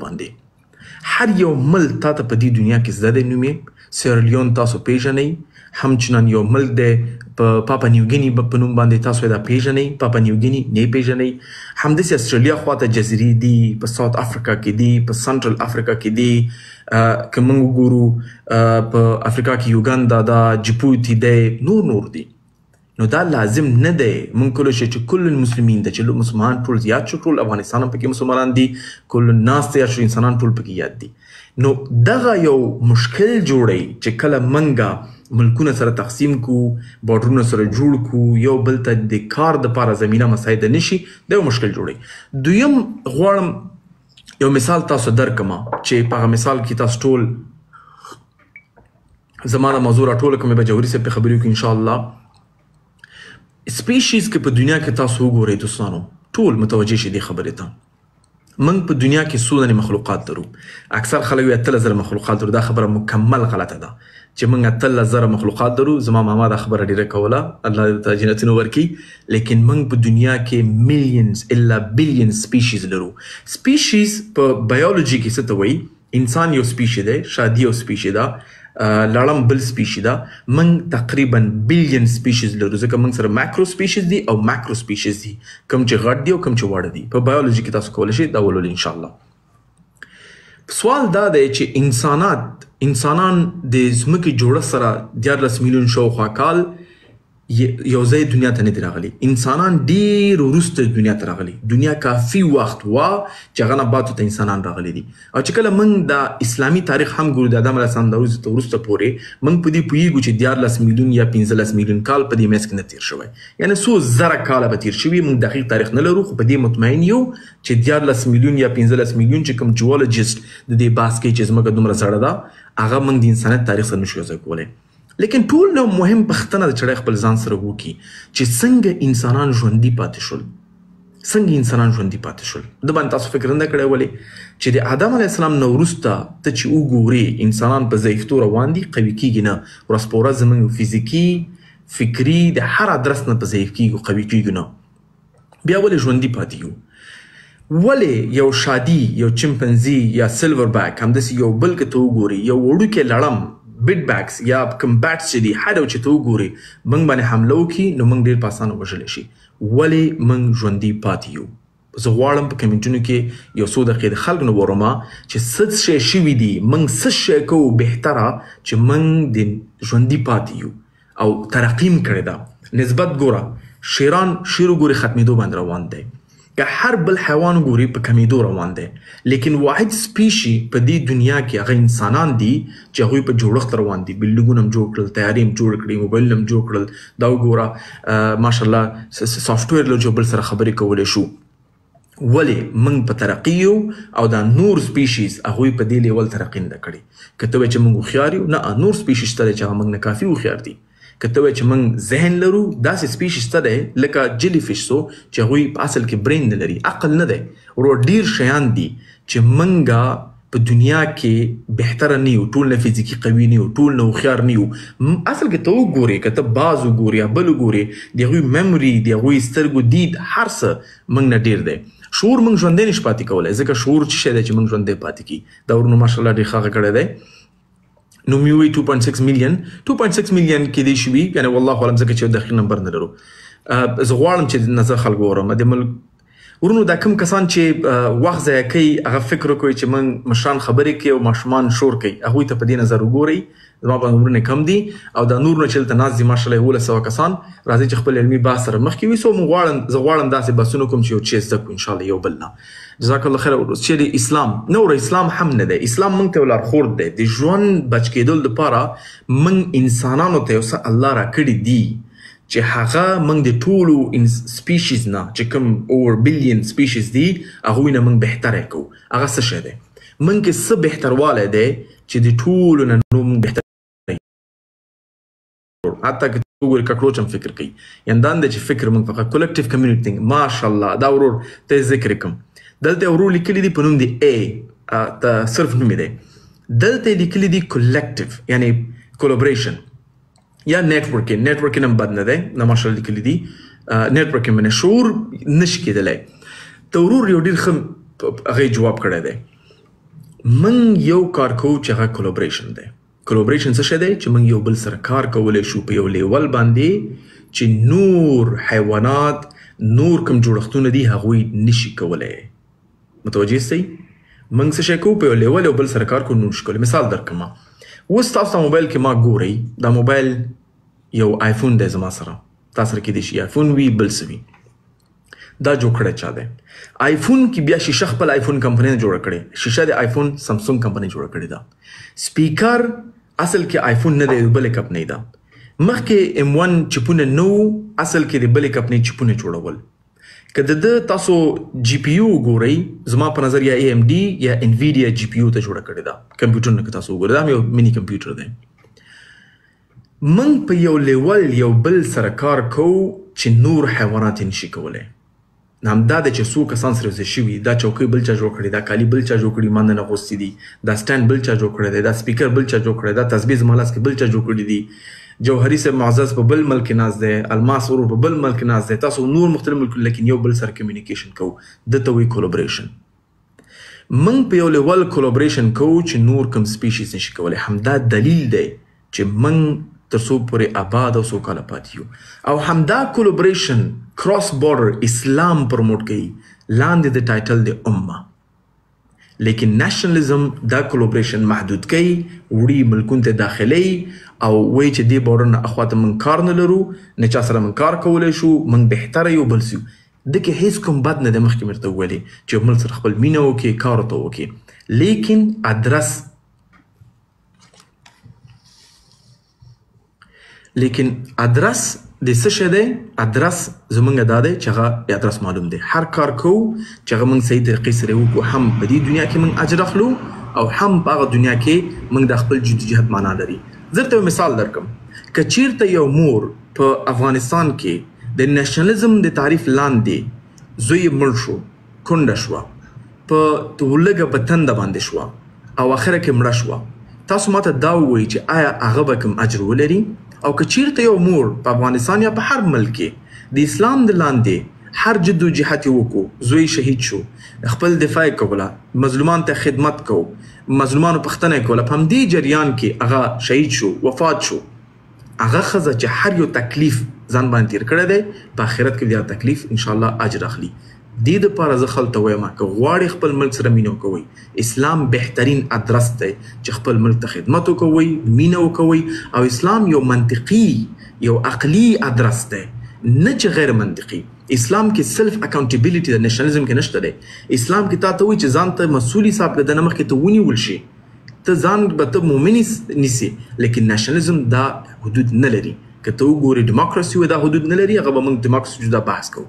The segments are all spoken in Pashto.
باندې هر یو ملک تا ته په دې دنیا کې زده دی، نوم یې سیرلیون تاسو پیژنئ، همچنان یو ملک دی په پاپا نیوګینی په نوم باندې تاسو دا پیژنئ، پاپا نیوګینی نه پیژنئ. همداسې استرالیا خواته جزیرې دي، په ساوت افریقا کې دي، په سنټرل افریقا کې دي. که موږ وګورو په افریقا کې یوګاندا ده، جیبوتی دی، نور نور دي. نو دا لازم نه دی مونږ کولی شو چې کل المسلمین ده چې مسلمان ټول زیات شو، ټول افغانستان هم پکې مسلمانان دي، کل الناس ته یاد شو، انسانان ټول پکې یاد دي. نو دغه یو مشکل جوړی چې کله منګه ملکونه سره تقسیم کو، بارډرونه سره جوړ کو، یو بل ته د کار دپاره زمینه مساعده نشي، دا یو مشکل جوړی. دویم غواړم یو مثال تاسو درکړم چې په هغه مثال کې تاسو ټول زما د موضوع راټوله کړم، به جوهري صاحب پرې خبرې وکړي انشاءالله. سپیشیز که په دنیا کې تاسو وګورئ دوستانو، ټول متوجه شئ دې خبرې ته. موږ په دنیا کې څو دانې مخلوقات لرو. اکثر خلک وایي 18,000 مخلوقات لرو، دا خبره مکمل غلطه ده چې موږ 18,000 مخلوقات لرو. زما ماما دا خبره ډېره کوله، الله دې ته جنتونه ورکړي. لیکن موږ په دنیا کې میلیونز الا بیلینز سپیشیز لرو. سپیشیز په بیولوژي کې څه ته وایي؟ انسان یو سپیشي دی، شادي یو سپیشي ده، لړم بل سپیشي ده. موږ تقریبا بیلین سپیشیز لرو، ځکه موږ سره ماکرو سپیشیز دي او ماکرو سپیشیز دي، کوم چې غټ دي او کوم چې واړه دي. په بیولوژي کې تاسو کولی شئ دا ولولئ انشاءالله. سوال دا دی چې انسانان د ځمکې جوړښت سره 13 میلیون شاوخوا کال یو ځای دنیا ته نه دي راغلي. انسانان ډېر وروسته دنیا ته راغلي، دنیا کافي وخت وه چې هغه نه بعد ته انسانان راغلي دي. او چې کله موږ د اسلامي تاریخ هم ګورو، د آدم علیه السلام د وروسته وروسته پورې موږ په دې پوهېږو چې 13 میلیون یا 15 میلیون کال په دې منځ کې نه تېر شوی، یعنې څو زره کاله به تېر شوي. موږ دقیق تاریخ نه لرو، خو په دې مطمئن یو چې 13 میلیون یا 15 میلیون چې کوم جیولوجیست د دې بحث کوي چې ځمکه دومره زړه ده، هغه موږ د انسانیت تاریخ سره نشو یوځای کولی. لیکن ټول نه مهم پوښتنه ده چې سړی خپل ځان سره وکړي چې څنګه انسانان ژوندي پاتې شول، څنګه انسانان ژوندي پاتې شول. د باندې تاسو فکر نه کړی ولې چې د آدم علیه السلام نه وروسته ته چې وګورې انسانان په ضعیفتو روان دي، قوي کېږي نه. ورځ په ورځ زموږ فزیکي، فکري د هر ادرس نه په ضعیف کېږو، قوي کېږي نه. بیا ولې ژوندي پاتې یو؟ ولې یو شادي، یو چمپنزي یا سیلور بیک، همداسې یو بل که ته وګورې، یو وړوکی لړم، بیټ بیکس یا کوم بیټس چې دي، هر یو چې ته وګورې موږ باندې حمله وکړي نو موږ ډېر په اسانه وژلی شي. ولې موږ ژوندي پاتې یو؟ زه غواړم په کمنټونو کې یو څو دقیقې د خلکو نه واورم چې څه شی شوي دي، موږ څه شی کوو بهتره چې موږ د ژوندي پاتې یو او ترقي هم کړې ده. نسبت ګوره شیران شیر وګورې ختمېدو باندې روان دی، که هر بل حیوان وګوري په کمېدو روان دی، لیکن واحد سپیشي په دې دنیا کې هغه انسانان دي چې هغوی په جوړښت روان دي. بلډینګونه هم جوړ کړل، طیارې هم جوړ کړې، موبایلونه هم جوړ کړل. دا وګوره ماشاءالله سافټویر لرو چې بل سره خبرې کولی شو. ولې موږ په ترقي یو او دا نور سپیشیز هغوی په دې لیول ترقي نه ده کړې؟ که ته وایې چې موږ هوښیار یو، نه، نور سپیشیز شته دی چې هغه موږ نه کافي هوښیار دي. که ته وایې چې موږ ذهن لرو، داسې سپیشیز شته دی لکه جیلی فش سو چې هغوی په اصل کې برین نه لري، عقل نه دی. ورور ډېر شیان دي چې موږ په دنیا کې بهتره نه یو، ټول نه فزیکي قوي نه یو، ټول نه هوښیار نه یو. اصل کې ته وګورې، که ته باز وګورې یا بل وګورې، د هغوی میموري، د هغوی سترګو دید، هر څه موږ نه ډېر دی. شعور موږ ژوندی نشو پاتې کولی، ځکه شعور څه شی دی چې موږ ژوندی پاتې کړي؟ دا ورونو ماشاءالله ډېر ښه هغه کړی دی. نو مې وویل 2.6 میلیون، 2.6 میلیون کېدای شي وي، یعنې والله اعلم، ځکه چې دقیق نمبر نه لرو. زه غواړم چې نظر خلک واورم. د ملک ورونو دا کوم کسان چې وخت ضایع کوي، هغه فکر وکړي چې موږ مشران خبرې کوي او ماشومان شور کوي، هغوی ته په دې نظر وګورئ. زما په عمرونه کم دي او دا نور نه چې دلته ناست دي ماشاءالله 1100 کسان، راځئ چې خپل علمي بحث سره مخکې ویسو. زه غواړم داسې بحثونه کوم چې یو چیز زده کړو انشاءالله یو بل نه. جزاک الله خیر. چې د اسلام نه وروره، اسلام هم نه دی، اسلام موږ ته یو لارښود دی د ژوند بچ کېدلو دپاره. موږ انسانانو ته یو څه الله راکړي دي چې هغه موږ د ټولو سپیشیز نه چې کوم اوور بیلین سپیشیز دي هغوی نه موږ بهتره کوو. هغه څه شی دی؟ موږ کې څه بهتروالی دی چې د ټولو نه نو موږ بهتره یو؟ حتی که وګورې ککړوچ هم فکر کوي، یعنې دا نه دی چې فکر موږ فقط کلیکټیو کمیونټي تینګ. ماشاءالله دا ورور ته یې ذکر کوم، دلته ورور لیکلي دي په نوم دی ای، ته صرف نوم یې دی، دلته یې لیکلي دي کلیکټیو یعنې کولابریشن یا نتورکینګ. نتورکینګ هم بد نه دی، نه ماشاءالله لیکلي دي نتورکینګ باندې شعور نشي کېدلی. ته ورور یو ډېر ښه هغې جواب کړی دی. موږ یو کار کوو چې هغه collaboration دی. collaboration څه شی دی؟ چې موږ یو بل سره کار کولی شو په یو level باندې چې نور حیوانات، نور کوم جوړښتونه دي هغوی نشي کولی. متوجه یاستئ؟ موږ څه شی کوو؟ په یو level یو بل سره کار کوو، نور نشي کولی. مثال درکړم، اوس تاسو ته موبایل کې ما ګورئ، دا موبایل یو آیفون دی زما سره، تاسو سره کېدای شي آیفون وي بل څه وي. دا جوړ کړی چا دی؟ آیفون کې بیا شیشه خپل آیفون کمپنۍ نه جوړه کړې، شیشه د آیفون سامسونګ کمپنۍ جوړه کړې ده. سپیکر اصل کې آیفون نه دی، بلې کمپنۍ ده. مخکې ام 1 چپونه نه وو، اصل کې د بلې کمپنۍ چپونه جوړول. که د ده تاسو جی پی یو وګورئ، زما په نظر یا ای ام ډي یا انویډیا جی پی یو ته جوړه کړې ده. کمپیوټرونه که تاسو وګورئ، دا هم یو مینی کمپیوټر دی. موږ په یو level یو بل سره کار کوو چې نور حیوانات یې نشي کولی. همدا دی چې څو کسان سره یوځای شوي، دا چوکۍ بل چا جوړ کړې، دا کالي بل چا جوړ کړي، ما نن اغوستي دي، دا stand بل چا جوړ کړی دی، دا سپیکر بل چا جوړ کړی، دا تسبیح زما لاس کې بل چا جوړ کړي دي، جوهري صاحب معزز په بل ملک کې ناست دی، الماس ورور په بل ملک کې ناست دی، تاسو نور مختلف ملکونه، لیکن یو بل سره communication کوو. ده ته وایي collaboration. موږ په یو level collaboration کوو چې نور کوم species نشي کولی. همدا دلیل دی چې موږ تر څو پورې آباد او سوکاله پاتې یو. او همدا collaboration cross border اسلام promote کوي لاندې د title د امه. لیکن nationalism دا collaboration محدود کوي، وړي ملکونو ته داخلي او وایي چې دې border نه اخوا ته موږ کار نه لرو، نه چا سره موږ کار کولی شو، موږ بهتره یو بل څه یو. ده کې هیڅ کوم بد نه دی. مخکې مې درته وویلې چې ملک سره خپل مینه وکړي، کار ورته وکړي، لیکن ادرس لیکن ادرس د څه شی دی؟ ادرس زمونږ دا دی چې هغه ادرس معلوم دی. هر کار کوو چې هغه موږ صحیح طریقې سره وکړو، هم په دې دنیا کې موږ اجر اخلو او هم په هغه دنیا کې موږ د خپل جدوجهد معنا لري. زه درته یو مثال درکړم. که چیرته یو مور په افغانستان کې د nationalism د تعریف لاندې زوی یې مړ شو، کونډه شوه، په ولږه په تنده باندې شوه او اخره کې مړه شوه، تاسو ماته دا ووایئ چې آیا هغه به کوم اجر ولري؟ او که چیرته یو مور په افغانستان یا په هر ملک کې د اسلام د لاندې هر جدوجهد یې وکړو، زوی شهید شو، خپل دفاع یې کوله، مظلومان ته خدمت کو، مظلومانو پوښتنه یې کوله، په همدې جریان کې هغه شهید شو، وفات شو، هغه ښځه چې هر یو تکلیف ځان باندې تیر کړی دی، په آخرت کې بیا تکلیف انشاءالله اجر اخلي. دې دپاره زه خلکو ته وایم که غواړئ خپل ملک سره مینه وکوئ، اسلام بهترین ادرس دی چې خپل ملک ته خدمت وکوئ، مینه وکوئ، او اسلام یو منطقي یو عقلي ادرس دی، نه چې غیر منطقي. اسلام کې self accountability د nationalism کې نشته دی. اسلام کې تا ته وایي چې ځان ته مسؤل حساب کړه، د نه مخکې ته ونیول شي، ته ځان به ته مؤمن نیسې، لیکن nationalism دا حدود نه لري. که ته وګورې ډیموکراسي دا حدود نه لري، هغه به موږ ډیموکراسي جدا بحث کوو.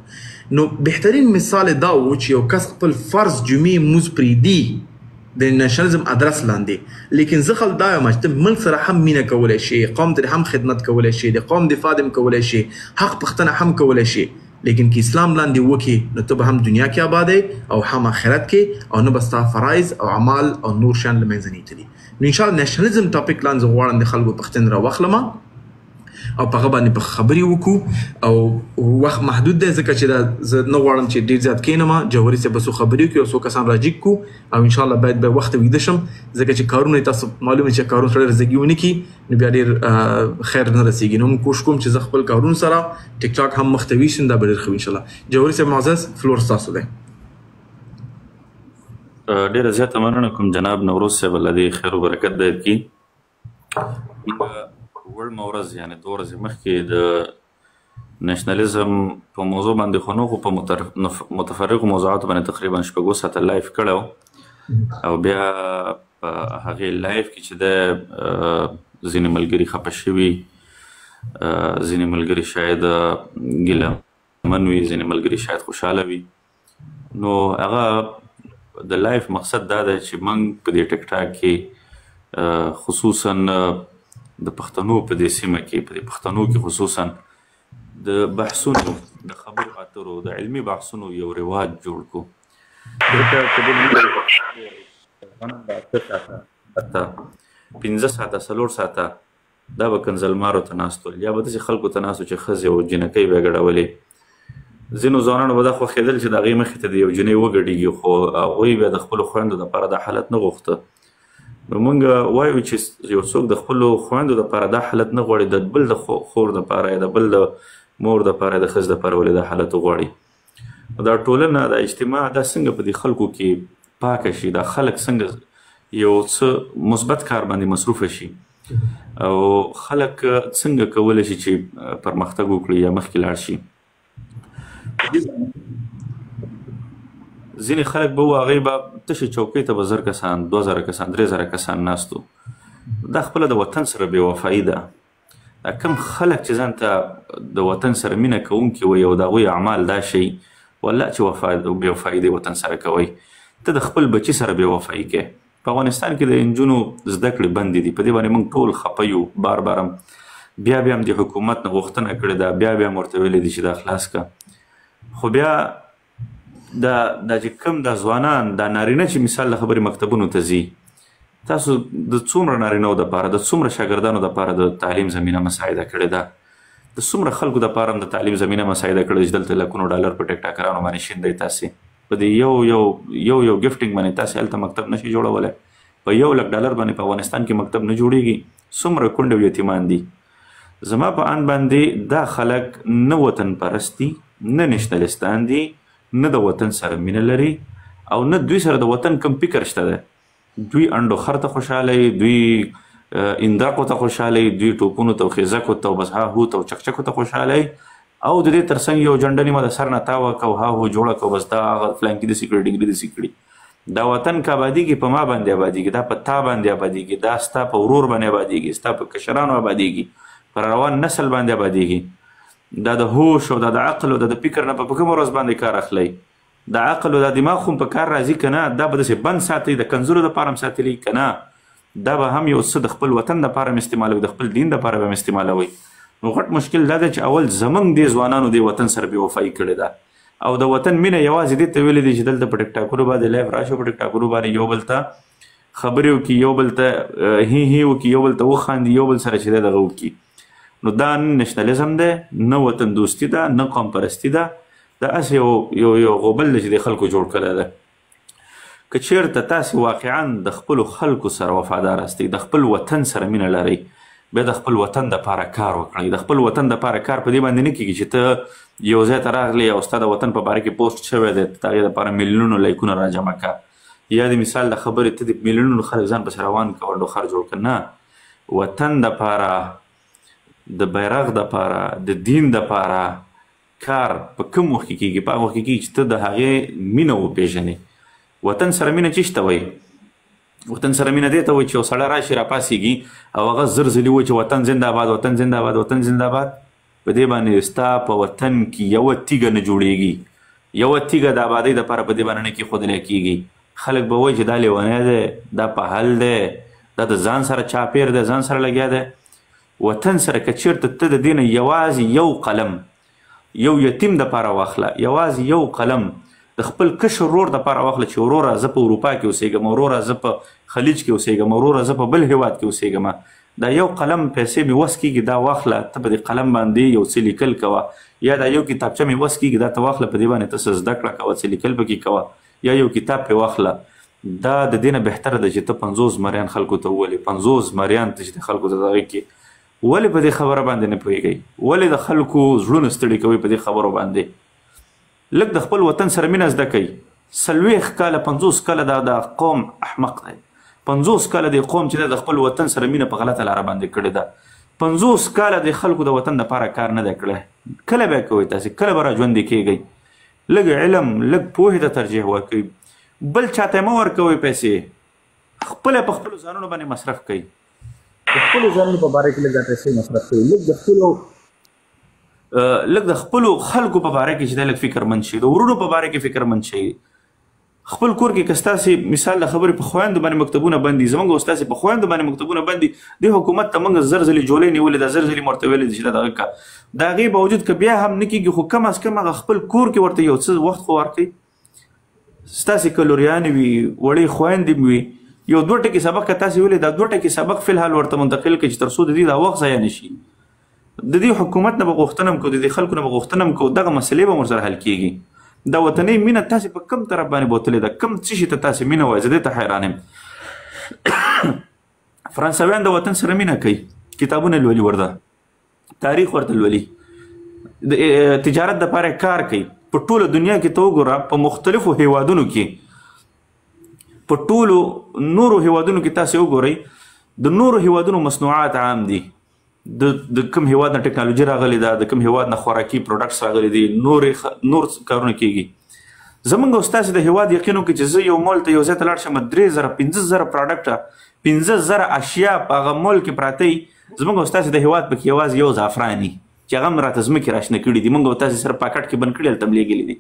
نو بهترین مثال دا و چې یو کس خپل فرض جمعې لمونځ پرېږدي د nationalism ادرس لاندې، لیکن زه خل دا وایم چې ته ملک سره هم مینه کولی شي، قوم ته هم خدمت کولی شي، د قوم دفاع هم کولی شي، حق پوښتنه هم کولی شي، لیکن که اسلام لاندې وکړي نو ته به هم دنیا کې آباد او هم آخرت کې، او نه به ستا فرایض او اعمال او نور شیان له منځه نه تلي. نو انشاءالله nationalism topic لاندې زه غواړم د خلکو پوښتنې راواخلم او په هغه باندې په خبرې وکړو. او وخت محدود دی ځکه چې دا زه نه غواړم چې ډېر زیات کښېنم. جوهري صاحب به څو خبرې وکړي او څو کسان راجیګ کړو او انشاءالله باید به وخت ویده شم، ځکه چې کارونه یې تاسو معلومه چې کارونه سره رزګي ونه کړي نو بیا ډېر خیر نه رسېږي. نو موږ کوښښ کوم چې زه خپل کارونه سره ټیک ټاک هم مخته ویشم، دا به ډېر ښه وي انشاءالله. جوهري صاحب معزز، floor ستاسو دی. ډېره زیاته مننه کوم جناب نوروز صاحب، الله دې خیر او برکت درکړي. وړمه ورځ یعنې دوه ورځې مخکې د nationalism په موضوع باندې خو نه، خو په متفرقو موضوعاتو باندې تقریبا شپږو ساعته live کړی او بیا په هغې live کې چې دی ځینې ملګري خفه شوي، ځینې ملګري شاید ګیله من وي، ځینې ملګري شاید خوشحاله وي. نو هغه د live مقصد دا دی چې موږ په دې ټیک ټاک کې خصوصا د پښتنو په دې سیمه کې، په دې پښتنو کې خصوصا د بحثونو، د خبرو اترو، د علمي بحثونو یو رواج جوړ کړو. ځکه که حتی 5 ساعته 4 ساعته دا به کنځلمارو ته ناست ول، یا به داسې خلکو ته ناست چې ښځې او جینکۍ به یې ګډولې. ځینو ځوانانو به دا خوښېدل چې د هغې مخې ته د یو جینۍ وګډېږي، خو هغوی بیا د خپلو خویندو دپاره دا حالت نه غوښته. نو موږ وایو چې یو څوک د خپلو خویندو دپاره دا حالت نه غواړي، د بل د خور دپاره یا د بل د مور دپاره د ښځې دپاره ولې دا حالت وغواړي؟ دا ټولنه، دا اجتماع، دا څنګه په دې خلکو کې پاکه شي؟ دا خلک څنګه یو څه مثبت کار باندې مصروف شي او خلک څنګه کولی شي چې پرمختګ وکړي یا مخکې لاړ شي؟ ځینې خلک به وو، هغوی به تشې چوکۍ ته به 1000 کسان، 2000 کسان، 3000 کسان ناست وو. دا خپله د وطن سره بې وفایي ده. دا کم خلک چې ځان ته د وطن سره مینه کوونکي وي او د هغوی اعمال دا شي، والله چې بې وفایي د وطن سره کوي. ته د خپل بچي سره بې وفایي کوې. په افغانستان کې د نجونو زده کړې بندې دي، په دې باندې موږ ټول خفه یو. بار بار هم بیا بیا هم د حکومت نه غوښتنه کړې ده، بیا بیا هم ورته ویلي دي چې دا خلاص کړه. خو بیا دا چې کوم دا ځوانان، دا نارینه چې مثال د خبرې مکتبونو ته ځي، تاسو د څومره نارینهو دپاره، د څومره شاګردانو دپاره د تعلیم زمینه مساعده کړې ده؟ د څومره خلکو دپاره هم د تعلیم زمینه مساعده کړې چې دلته لکونو ډالر په ټیک ټاکرانو باندې شیندئ؟ تاسې په دې یو یو یو یو gifting باندې تاسې هلته مکتب نشئ جوړولی. په 1 لک ډالر باندې په افغانستان کې مکتب نه جوړیږي. څومره کونډې او یتیمان دي. زما په اند باندې دا خلک نه وطن پرست دي، نه نشنلستان دي، نه د وطن سره مینه لري او نه دوی سره د وطن کوم فکر شته دی. دوی انډو خر ته خوشحاله، دوی اندرکو ته خوشحاله، دوی ټوپونو ته او خیزکو ته او بس ها هو ته او چکچکو ته خوشحاله، او د دې ترڅنګ یو جنډه نیمه د سر نه تاوه کو، ها هو جوړه کو، بس دا هغه فلانکي داسې کړي، ډینګري داسې کړي. دا وطن که آبادیږي په ما باندې آبادیږي، دا په تا باندې آبادیږي، دا ستا په ورور باندې آبادیږي، ستا په کشرانو آبادیږي، پر روان نسل باندې آبادیږي. دا د هوش او دا د عقل او دا د فکر نه په کومه ورځ باندې کار اخلئ؟ د عقل او د دماغ هم په کار راځي که نه؟ دا به داسې بند ساتئ، د کنځلو دپاره هم ساتلی که نه؟ دا به هم یو څه د خپل وطن دپاره هم استعمالوي، د خپل دین دپاره به هم استعمالوي. نو غټ مشکل دا دی چې اول زمونږ دې ځوانانو دې وطن سره بې وفایي کړې ده او د وطن مینه یوازې دې ته ویلې دي چې دلته په ټیک ټاکونو باندې live راشي، په ټیک ټاکونو باندې یو بل ته خبرې وکړي، یو بل ته هی هی وکړي، یو بل ته وخاندي، یو بل سره چې دی دغه وکړي. نو دا نه نشنلیزم دی، نه وطن دوستي ده، نه قوم پرستي ده، دا هسې یو یو یو غوبل دی چې د خلکو جوړ کړی دی. که چېرته تاسې واقعا د خپلو خلکو سره وفادار یاستئ، د خپل وطن سره مینه لرئ، بیا د خپل وطن دپاره کار وکړئ. د خپل وطن دپاره کار په دې باندې نه کېږي چې ته یو ځای ته راغلې او ستا د وطن په باره کې پوسټ شوی دی، ته د هغې دپاره میلیونونو لایکونه راجمع کړه، یا د مثال د خبرې ته د میلیونونو خلک ځان پسې روان کړه، ونډو خر جوړ کړه. نه، وطن دپاره، د بیرغ دپاره، د دین دپاره کار په کوم وخت کې کېږي؟ په هغه وخت کې کېږي چې ته د هغې مینه وپېژنې. وطن سره مینه چی ته وایي؟ وطن سره مینه دې ته وایي چې یو سړی راشي، راپاڅېږي او هغه 1000 ځلې وایي چې وطن زنده آباد، وطن زنده آباد، وطن زنده آباد. په دې باندې ستا په وطن کې یوه تیږه نه جوړېږي، یوه تیږه د آبادۍ دپاره په دې باندې نه کېښودلی کېږي. خلک به وایي چې دا لیونی دی، دا په حل دی، دا د ځان سره چاپیر دی، ځان سره لګیا دی. وطن سره که چېرته ته د دې نه یوازې یو قلم یو یتیم دپاره واخله، یوازې یو قلم د خپل کشر ورور دپاره واخله چې وروره زه په اروپا کې اوسېږم، وروره زه په خلیج کې اوسېږم، وروره زه په بل هیواد کې اوسېږم، دا یو قلم پیسې مې وس کېږي، دا واخله، ته په دې قلم باندې یو څه لیکل کوه، یا دا یو کتابچه مې وس کېږي، دا ته واخله، په دې باندې ته څه زده کړه کوه، څه لیکل پکې کوه، یا یو کتاب پې واخله. دا د دې نه بهتره ده چې ته 50 زمریان خلکو ته وولې، 50 زمریان ته چې د خلکو ته دغه کې. ولې په دې خبره باندې نه پوهېږئ؟ ولې د خلکو زړونه ستړي کوئ په دې خبرو باندې؟ لږ د خپل وطن سره مینه زده کړئ. 40 کاله، 50 کاله دا قوم احمق دی. 50 کاله د قوم چې د خپل وطن سره مینه په غلطه لاره باندې کړې ده. 50 کاله د خلکو د وطن دپاره کار نه دی کړی. کله به کوئ تاسې؟ کله به را ژوندي کېږئ؟ لږ علم، لږ پوهې ته ترجیح ورکوئ. بل چاته مه ورکوئ پیسې، خپله په خپلو ځانونو باندې مصرف کړئ. د خپلو ځانونو په باره کې لږ پیسې مصرف کړئ، لږ د خپلو خلکو په باره کې چې دی لږ فکرمند شي، د ورونو په باره کې فکرمند شي. خپل کور کې که ستاسې مثال د خبرې په خویندو باندې مکتبونه بند دي، زمونږ او ستاسې په خویندو باندې مکتبونه بند دي، دې حکومت ته موږ 1000 ځلې جولۍ نیولې ده، 1000 ځلې مو ورته ویلي دي چې دا دغه که د هغې باوجود که بیا هم نه کېږي، خو کم از کم هغه خپل کور کې ورته یو څه وخت خو ورکړئ. ستاسې که لوریانې وي، وړې خویندې وي، یو دوه ټکي سبق که تاسې ویلې، دا دوه ټکي سبق فی الحال ورته منتقل کړئ چې تر څو د دې دا وخت ضایع نه شي. د دې حکومت نه به غوښتنه هم کوو، د دې خلکو نه به غوښتنه هم کوو، دغه مسلې به ورسره حل کېږي. دا وطنۍ مینه تاسې په کوم طرف باندې بوتلې ده؟ کوم څه شي ته تاسې مینه وایئ؟ زه دې ته حیران یم. فرانسویان د وطن سره مینه کوي، کتابونه لولي ورته، تاریخ ورته لولي، د تجارت دپاره کار کوي. په ټوله دنیا کې ته وګوره، په مختلفو هیوادونو کې، په ټولو نورو هیوادونو کې تاسې وګورئ، د نورو هیوادونو مصنوعات عام دي. د کوم هیواد نه ټکنالوژي راغلې ده، د کوم هیواد نه خوراکي products راغلي دي، نور کارونه کیږي. زمونږ او ستاسې د هیواد یقین وکړئ چې زه یو مول ته یو ځای ته لاړ شم، 3000 5000 product، 5000 اشیا په هغه مول کې پراته وي. زمونږ او ستاسې د هیواد پکې یوازې یو زعفران وي چې هغه هم راته ځمکې راشنه کړي دي، مونږ او تاسې سره پاکټ کې بند کړي، هلته هم لېږلي دي.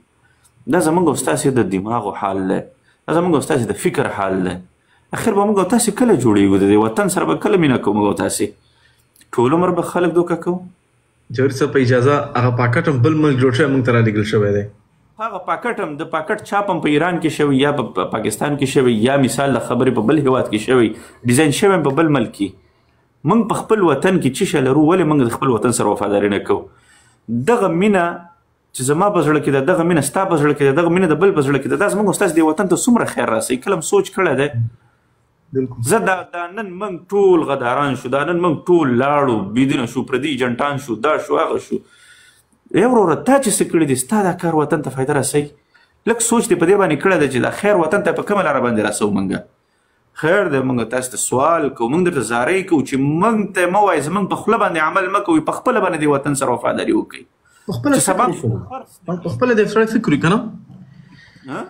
دا زمونږ او ستاسې د دماغو حال دی، دا زمونږ او ستاسې د فکر حال دی. اخر به مونږ او تاسې کله جوړېږو؟ د دې وطن سره به کله مینه کوو؟ مونږ او تاسې ټول عمر به خلک دوکه کوو؟ جوهري صاحب په اجازه، هغه پاکټ هم بل ملک جوړ شوی، مونږ ته رالېږل شوی دی. هغه پاکټ هم، د پاکټ چاپ هم په ایران کې شوی یا په پاکستان کې شوی یا مثال د خبرې په بل هیواد کې شوی، ډیزاین شوی هم په بل ملک کې. مونږ په خپل وطن کې څه شی لرو؟ ولې مونږ د خپل وطن سره وفاداري نه کوو؟ دغه مینه چې زما په زړه کې ده، دغه مینه ستا په زړه کې ده، دغه مینه د بل په زړه کې ده، دا زمونږ او ستاسې دې وطن ته څومره خیر راسوي؟ کله هم سوچ کړی دی؟ زه دا نن موږ ټول غداران شو، دا نن موږ ټول لاړو، بېدینه شو، پردي ایجنټان شو، دا شو هغه شو. ای وروره، تا چې څه کړي دي، ستا دا کار وطن ته فایده رسوي؟ لږ سوچ دې په دې باندې کړی دی چې دا خیر وطن ته په کومه لاره باندې رسوو؟ موږ خیر دی، موږ تاسو ته سوال کوو، موږ درته زارۍ کوو چې موږ ته مه وایئ، زموږ په خوله باندې عمل مه کوئ، په خپله باندې دې وطن سره وفاداري وکړئ. په خپله په خپله دې سړی فکر وکړي که نه؟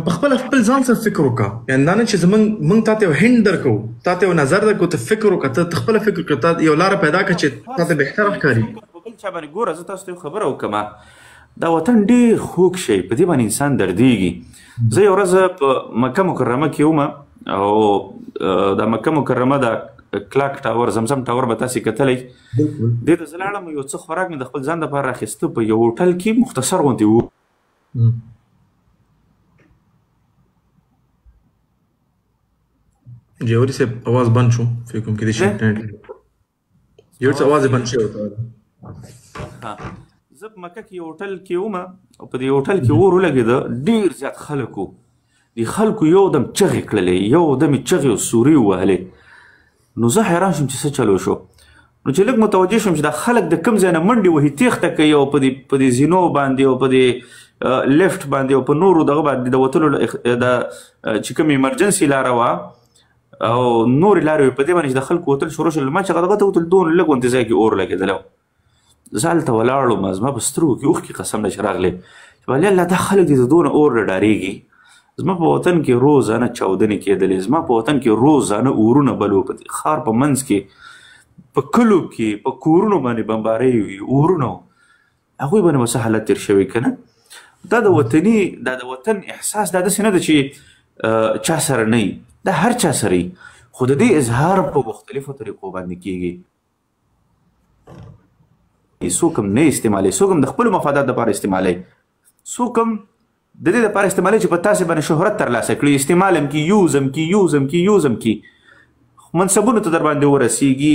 په خپله خپل ځان سره فکر وکړه. یعنې دا نه چې زمونږ مونږ تا ته یو هند درکوو، تا ته یو نظر درکوو، ته فکر وکړه، ته خپله فکر وکړه، تا یو لاره پیدا کړه چې تا ته بهتره ښکاري. په بل چا باندې ګوره، زه تاسو ته یو خبره وکړم، دا وطن ډېر خوږ شی، په دې باندې انسان دردېږي. زه یو ورځ په مکه مکرمه کې وم، او د مکه مکرمه د clock tower، زمزم ټاور به تاسې کتلی. دې ته زه لاړم، یو څه خوراک مې د خپل ځان دپاره راخیسته، په یو هوټل کې مختصر غوندې و. جوهري صاحب اواز بند شو، فکر کوم کېدای شي انټرنیټ. جوهري صاحب اواز یې بند شوی. زه په مکه کې یو هوټل کې وم، او په دې هوټل کې اور ولګېده، ډېر زیات خلک وو. دې خلکو یو دم چغې کړلې، یو دم یې چغې او سورې ووهلې. نو زه حیران شوم چې څه چلو شو. نو چې لږ متوجه شوم چې دا خلک د کوم ځای نه منډې وهي، تېښته کوي، او په دې زینو باندې او په دې لفټ باندې او په نورو دغه باندې د وتلو د چې کوم ایمرجنسي لاره وه او نورې لارې وې، په دې باندې چې د خلکو وتل شروع شول. ما چې هغه دغه ته وتل، دونه لږ غوندې ځای کې اور لګېدلی و. زه هلته ولاړ وم، زما په سترګو کې اوښکې قسم دی چې راغلې، چې ویل الله دا خلک دې د دونه اور نه ډارېږي. زما په وطن کې روزانه چاودنې کېدلې، زما په وطن کې روزانه اورونه بل وو، په ښار په منځ کې، په کلو کې، په کورونو باندې بمبارۍ وي، اورونه وو. هغوی باندې به څه حالت تېر شوی که نه؟ دا د وطني، دا د وطن احساس دا داسې نه ده چې چا سره نه وي، دا هر چا سره وي، خو د دې اظهار په مختلفو طریقو باندې کېږي. څوک هم نه استعمالوي، څوک هم د خپلو مفادات دپاره استعمالوي، څوک هم د دې دپاره استعمالوي چې په تاسې باندې شهرت ترلاسه کړي، استعمال هم کړي، یوز هم کړي، یوز هم کړي، یوز هم کړي، منصبونو ته در باندې ورسیږي،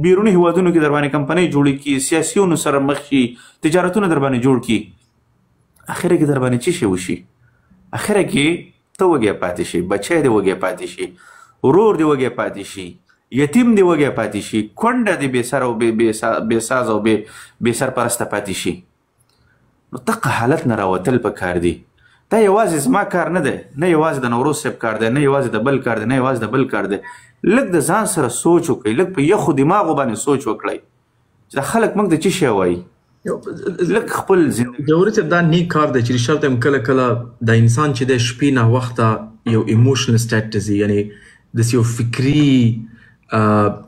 بیروني هیوادونو کې در باندې کمپنۍ جوړې کړي، سیاسیونو سره مخ شي، تجارتونه در باندې جوړ کړي. اخره کې در باندې څه شی وشي؟ اخره کې ته وږی پاتې شي، بچی دې وږی پاتې شي، ورور دې وږی پاتې شي، یتیم دې وږی پاتې شي، کونډه دې بې سر او بې ساز او بې سرپرسته پاتې شي. نو دقه حالت نه راوتل پکار دي. دا یوازې زما کار نه دی، نه یوازې د نوروز صاحب کار دی، نه یوازې د بل کار دی، نه یوازې د بل کار دی. لږ د ځان سره سوچ وکړئ، لږ په یخو دماغو باندې سوچ وکړئ چې دا خلک موږ ته څه شی وایي. لږ خپل زندګي. جوهري صاحب دا نیک کار دی چې رښتیا ته هم کله کله دا انسان چې دی شپې ناوخته یو emotional state ته ځي، یعنې داسې یو فکري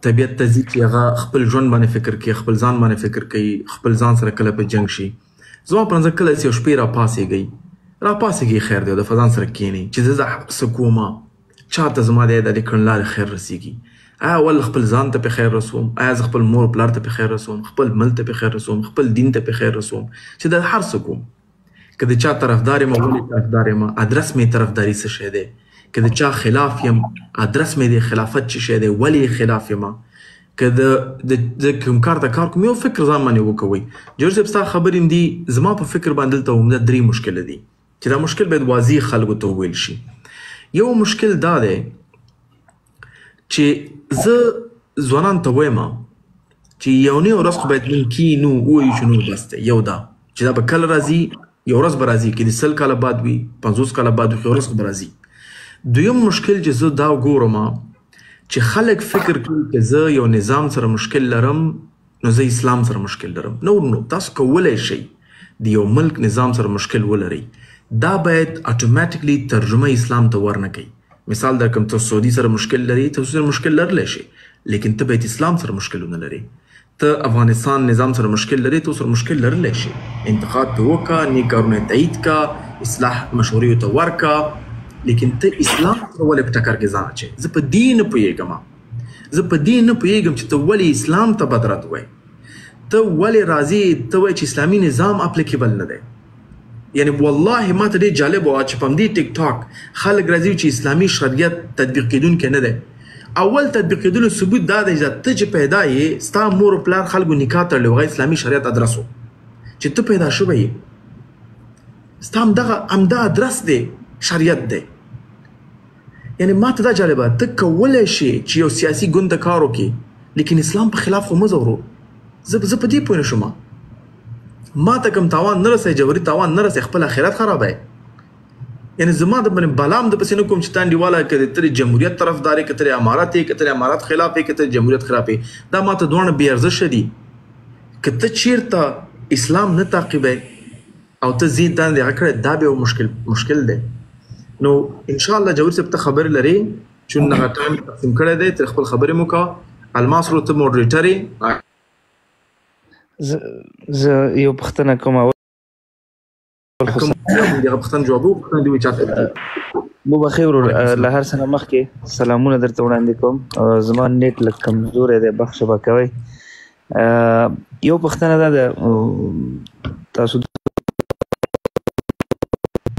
طبیعت ته ځي چې هغه خپل ژوند باندې فکر کوي، خپل ځان باندې فکر کوي، خپل ځان سره کله په جنګ شي. زما په نظر کله چې یو شپې راپاڅېږئ، راپاڅېږئ خیر دی، د فضان سره کښېنئ چې زه څه کوم، چاته زما د دې کړنلارې خیر رسېږي. آیا اول خپل ځان ته په خیر رسوم، آیا زه خپل مور پلار ته په خیر رسوم، خپل ملک ته په خیر رسوم، خپل دین ته په خیر رسوم، چې دا هر څه کوم. که د چا طرفدار یم، ولې طرفدار یم، ادرس مې طرفداري څه شی دی، که د چا خلاف یم، ادرس مې د خلافت څه شی دی، ولې خلاف یم. که د کوم کار ته کار کوم، یو فکر ځان باندې وکوئ. جوړ صاحب، ستا خبرې هم دي، زما په فکر باندې دلته عمده درې مشکل دي چې دا مشکل باید واضح خلکو ته وویل شي. یو مشکل دا دی چې زه ځوانان ته وایم چې یو نه ورځ خو باید موږ کینو ووایو چې نور بس دی. یو دا چې دا به کله راځي، یو ورځ به راځي، که د 100 کاله بعد وي، 50 کاله بعد وي، یو ورځ خو به راځي. دویم مشکل چې زه دا ګورم چې خلک فکر کوي چې زه یو نظام سره مشکل لرم نو زه اسلام سره مشکل لرم. نه ورونو، تاسو کولی شئ د یو ملک نظام سره مشکل ولرئ، دا باید اتوماتیکلی ترجمه اسلام ته ورنه کوي. مثال درکم، ته سعودي سره مشکل لري، ته سره مشکل لرلی شي، لیکن ته باید اسلام سره مشکل ونه لري. ته افغانستان نظام سره مشکل لري، ته سره مشکل لرلی شي، انتقاد په وکړه، نیک کارونه تایید کا، اصلاح مشورې ته ورکا، لیکن ته اسلام سره ولې په ټکر کې ځان اچوې؟ زه په دې نه پوهېږم، زه په دې نه پوهېږم چې ته ولې اسلام ته بد رد وایې، ته ولې راځې ته وایې چې اسلامي نظام applicable نه دی. یعنی والله ما ته ډېر جالب وه چې په همدې ټیک ټاک خلک راځي چې اسلامي شریعت تطبیق کېدونکی نه دی. اول تطبیق کېدلو ثبوت دا دی چې ته چې پیدا یې، ستا مور او پلار خلکو نکاح تړلې وه، هغه اسلامي شریعت ادرس و چې ته پیدا شوی یې، ستا همدا ادرس دی، شریعت دی. یعنی ما ته دا جالبه، ته کولی شې چې یو سیاسي ګوند ته کار وکړې، لیکن اسلام په خلاف خو مه ځه ورور. زه په دې پوه نه شوم. ما ته کوم تاوان نه رسوي، جبري تاوان نه رسوي، خپل آخرت خرابوي. یعنی زما د باندې بلام د پسې نه کوم چې ته انډیواله که د ته جمهوریت طرفدار یې، که ته امارت یې، که ته امارت خلاف یې، که ته جمهوریت خلاف یې، دا ما ته دواړه بې ارزښه دي. که ته چیرته اسلام نه تعقیبوې او ته ځې دا دې هغه کړی، دا بیا یو مشکل دی. نو ان شاء الله جوهر صاحب ته خبرې لرې، چون هغه time تقسیم کړی دی، تر خپل خبرې مو کوه. الماس ورور ته moderator یې. زه یو پوښتنه کوم. کوم دغه پوښتنه جواب وکړه، دی چاته وبخښئ ورور، له هر څه نه مخکې سلامونه درته وړاندې کوم. زما نیټ لږ کمزوری دی، بخښه به کوئ. یو پوښتنه دا ده تاسو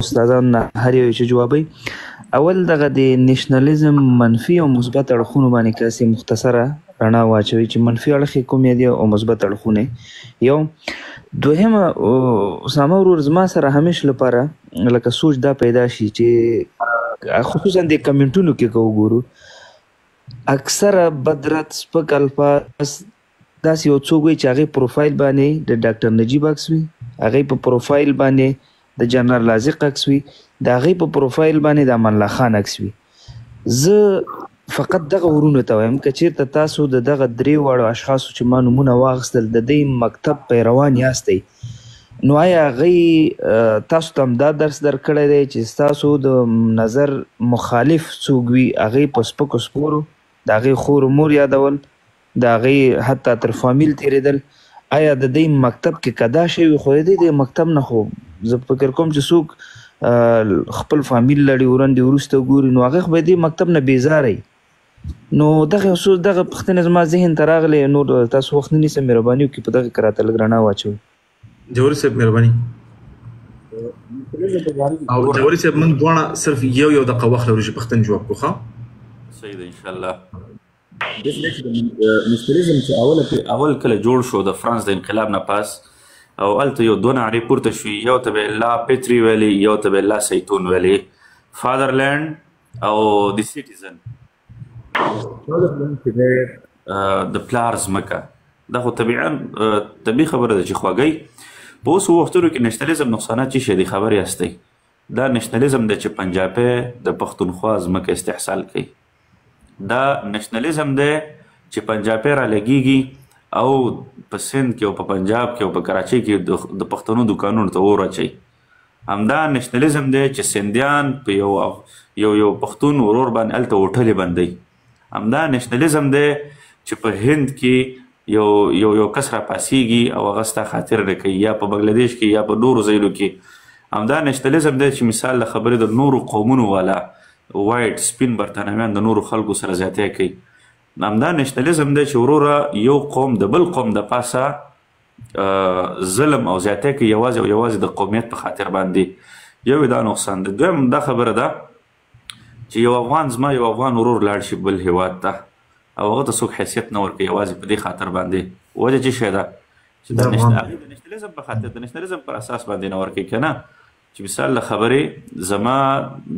استادان نه هر یو چې جوابوي. اول دغه د nationalism منفي او مثبت اړخونو باندې که هسې مختصره رڼا واچوي چې منفي اړخ یې کوم دي او مثبت اړخونه. یو دوهمه، اسامه ورور، زما سره همیش لپاره لکه سوچ دا پیدا شي چې خصوصا د کمنټونو کې که وګورو، اکثره بدرد سپک الفاظ داسې یو څوک وي چې هغې پروفایل باندې د ډاکټر نجیب عکس وي، هغې په پروفایل باندې د جنرال رازق عکس وي، د هغې په پروفایل باندې د امان الله خان عکس وي. زه فقط دغه ورونو ته وایم که چیرته تاسو د دغه درې واړو اشخاصو چې ما نومونه واخیستل د دې مکتب پیروان یاستئ، نو آیا هغوی تاسو ته هم دا درس درکړی دی چې ستاسو د نظر مخالف څوک وي هغې په سپکو سپورو د هغې خور و مور یادول، د هغې حتی تر فامیل تېرېدل، آیا د دې مکتب کې که دا شی وي؟ خو د دې مکتب نه خو زه فکر کوم چې څوک خپل فامیل لړي ورندې وروسته ګوري، نو هغه خو به دې مکتب نه بېزاره وي. نو دغه یو څو دغه پوښتنې زما ذهن ته راغلې، نور تاسو وخت نه نیسم، مهرباني وکړئ په دغه کې راته لږ رڼا واچوئ. جوهري صاحب مهرباني. او جوهري صاحب موږ دواړه صرف یو یو دقیقه وخت لرو چې پوښتنې جواب کړو. ښه صحیح ده ان شاء الله. nationalism چې اول کله جوړ شو د فرانس د انقلاب نه پس، او هلته یو دوه نعرې پورته شوې، یو ته به la patrie ویلې، یو ته به la citoyen ویلې، fatherland او the citizen. fatherland چې دی د پلار ځمکه، دا خو طبیعا طبیعي خبره ده چې خوږی. په اوس وختونو کې nationalism نقصانات څه شی دي خبر یاستئ؟ دا nationalism دی چې پنجابی د پښتونخوا ځمکه استحصال کوي، دا nationalism دی چې پنجابی را لګیږي او په سند کې او په پنجاب کې او په کراچۍ کې د پښتنو دکانونو ته اور اچوي. همدا nationalism دی چې سندیان په یو یو یو پښتون ورور باندې هلته هوټلې بندوي. همدا nationalism دی چې په هند کې یو یو یو کس را پاسیږي او هغه ستا خاطر نه کوي، یا په بنګلادیش کې یا په نورو ځایونو کې. همدا nationalism دی چې مثال له خبرې د نورو قومونو والا white سپین برتانویان د نورو خلکو سره زیاتی کوي. همدا nationalism دی چې وروره یو قوم د بل قوم د پاسه ظلم او زیاتی کوي یوازې او یوازې د قومیت په خاطر باندې. یو دا نقصان دی. دویم دا خبره ده چې یو افغان زما یو افغان ورور لاړ شي بل هیواد ته، او هغه ته څوک حیثیت نه ورکوي، یوازې په دې خاطر باندې. وجه څه شی ده؟ چې د نشنلیزم په خاطر، د نشنلیزم پر اساس باندې نه ورکوي که نه، چې مثال له خبرې زما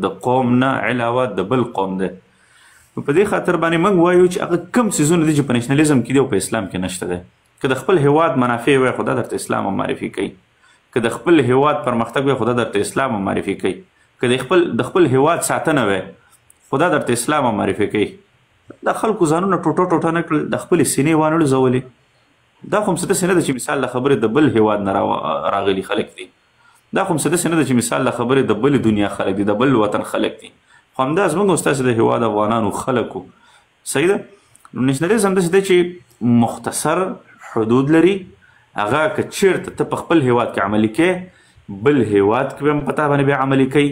د قوم نه علاوه د بل قوم دی. نو په دې خاطر باندې موږ وایو چې هغه کم څیزونه دي چې په نشنلیزم کې دي او په اسلام کې نشته دی. که د خپل هیواد منافع وای، خو دا درته اسلام هم معرفي کوي. که د خپل هیواد پرمختګ وای، خو دا درته اسلام هم معرفي کوي. که د خپل هیواد ساتنه وای، خو دا درته اسلام هم معرفي کوي. د خلکو ځانونه ټوټه ټوټه نه کړل، د خپلې سینې وانه لوزولې. دا خو هم څه داسې نه ده چې مثال له خبرې د بل هیواد نه راغلي خلک دي. دا خو هم څه داسې نه ده چې مثال له خبرې د بلې دنیا خلک دي، د بل وطن خلک دي. خو همدا زموږ او ستاسې د هیواد افغانانو خلکو. صحیح ده؟ نو نشنلیزم داسې دی چې مختصر حدود لري، هغه که چېرته ته په خپل هیواد کې عملي کې، بل هیواد کې به هم په تا باندې بیا عملي کوي.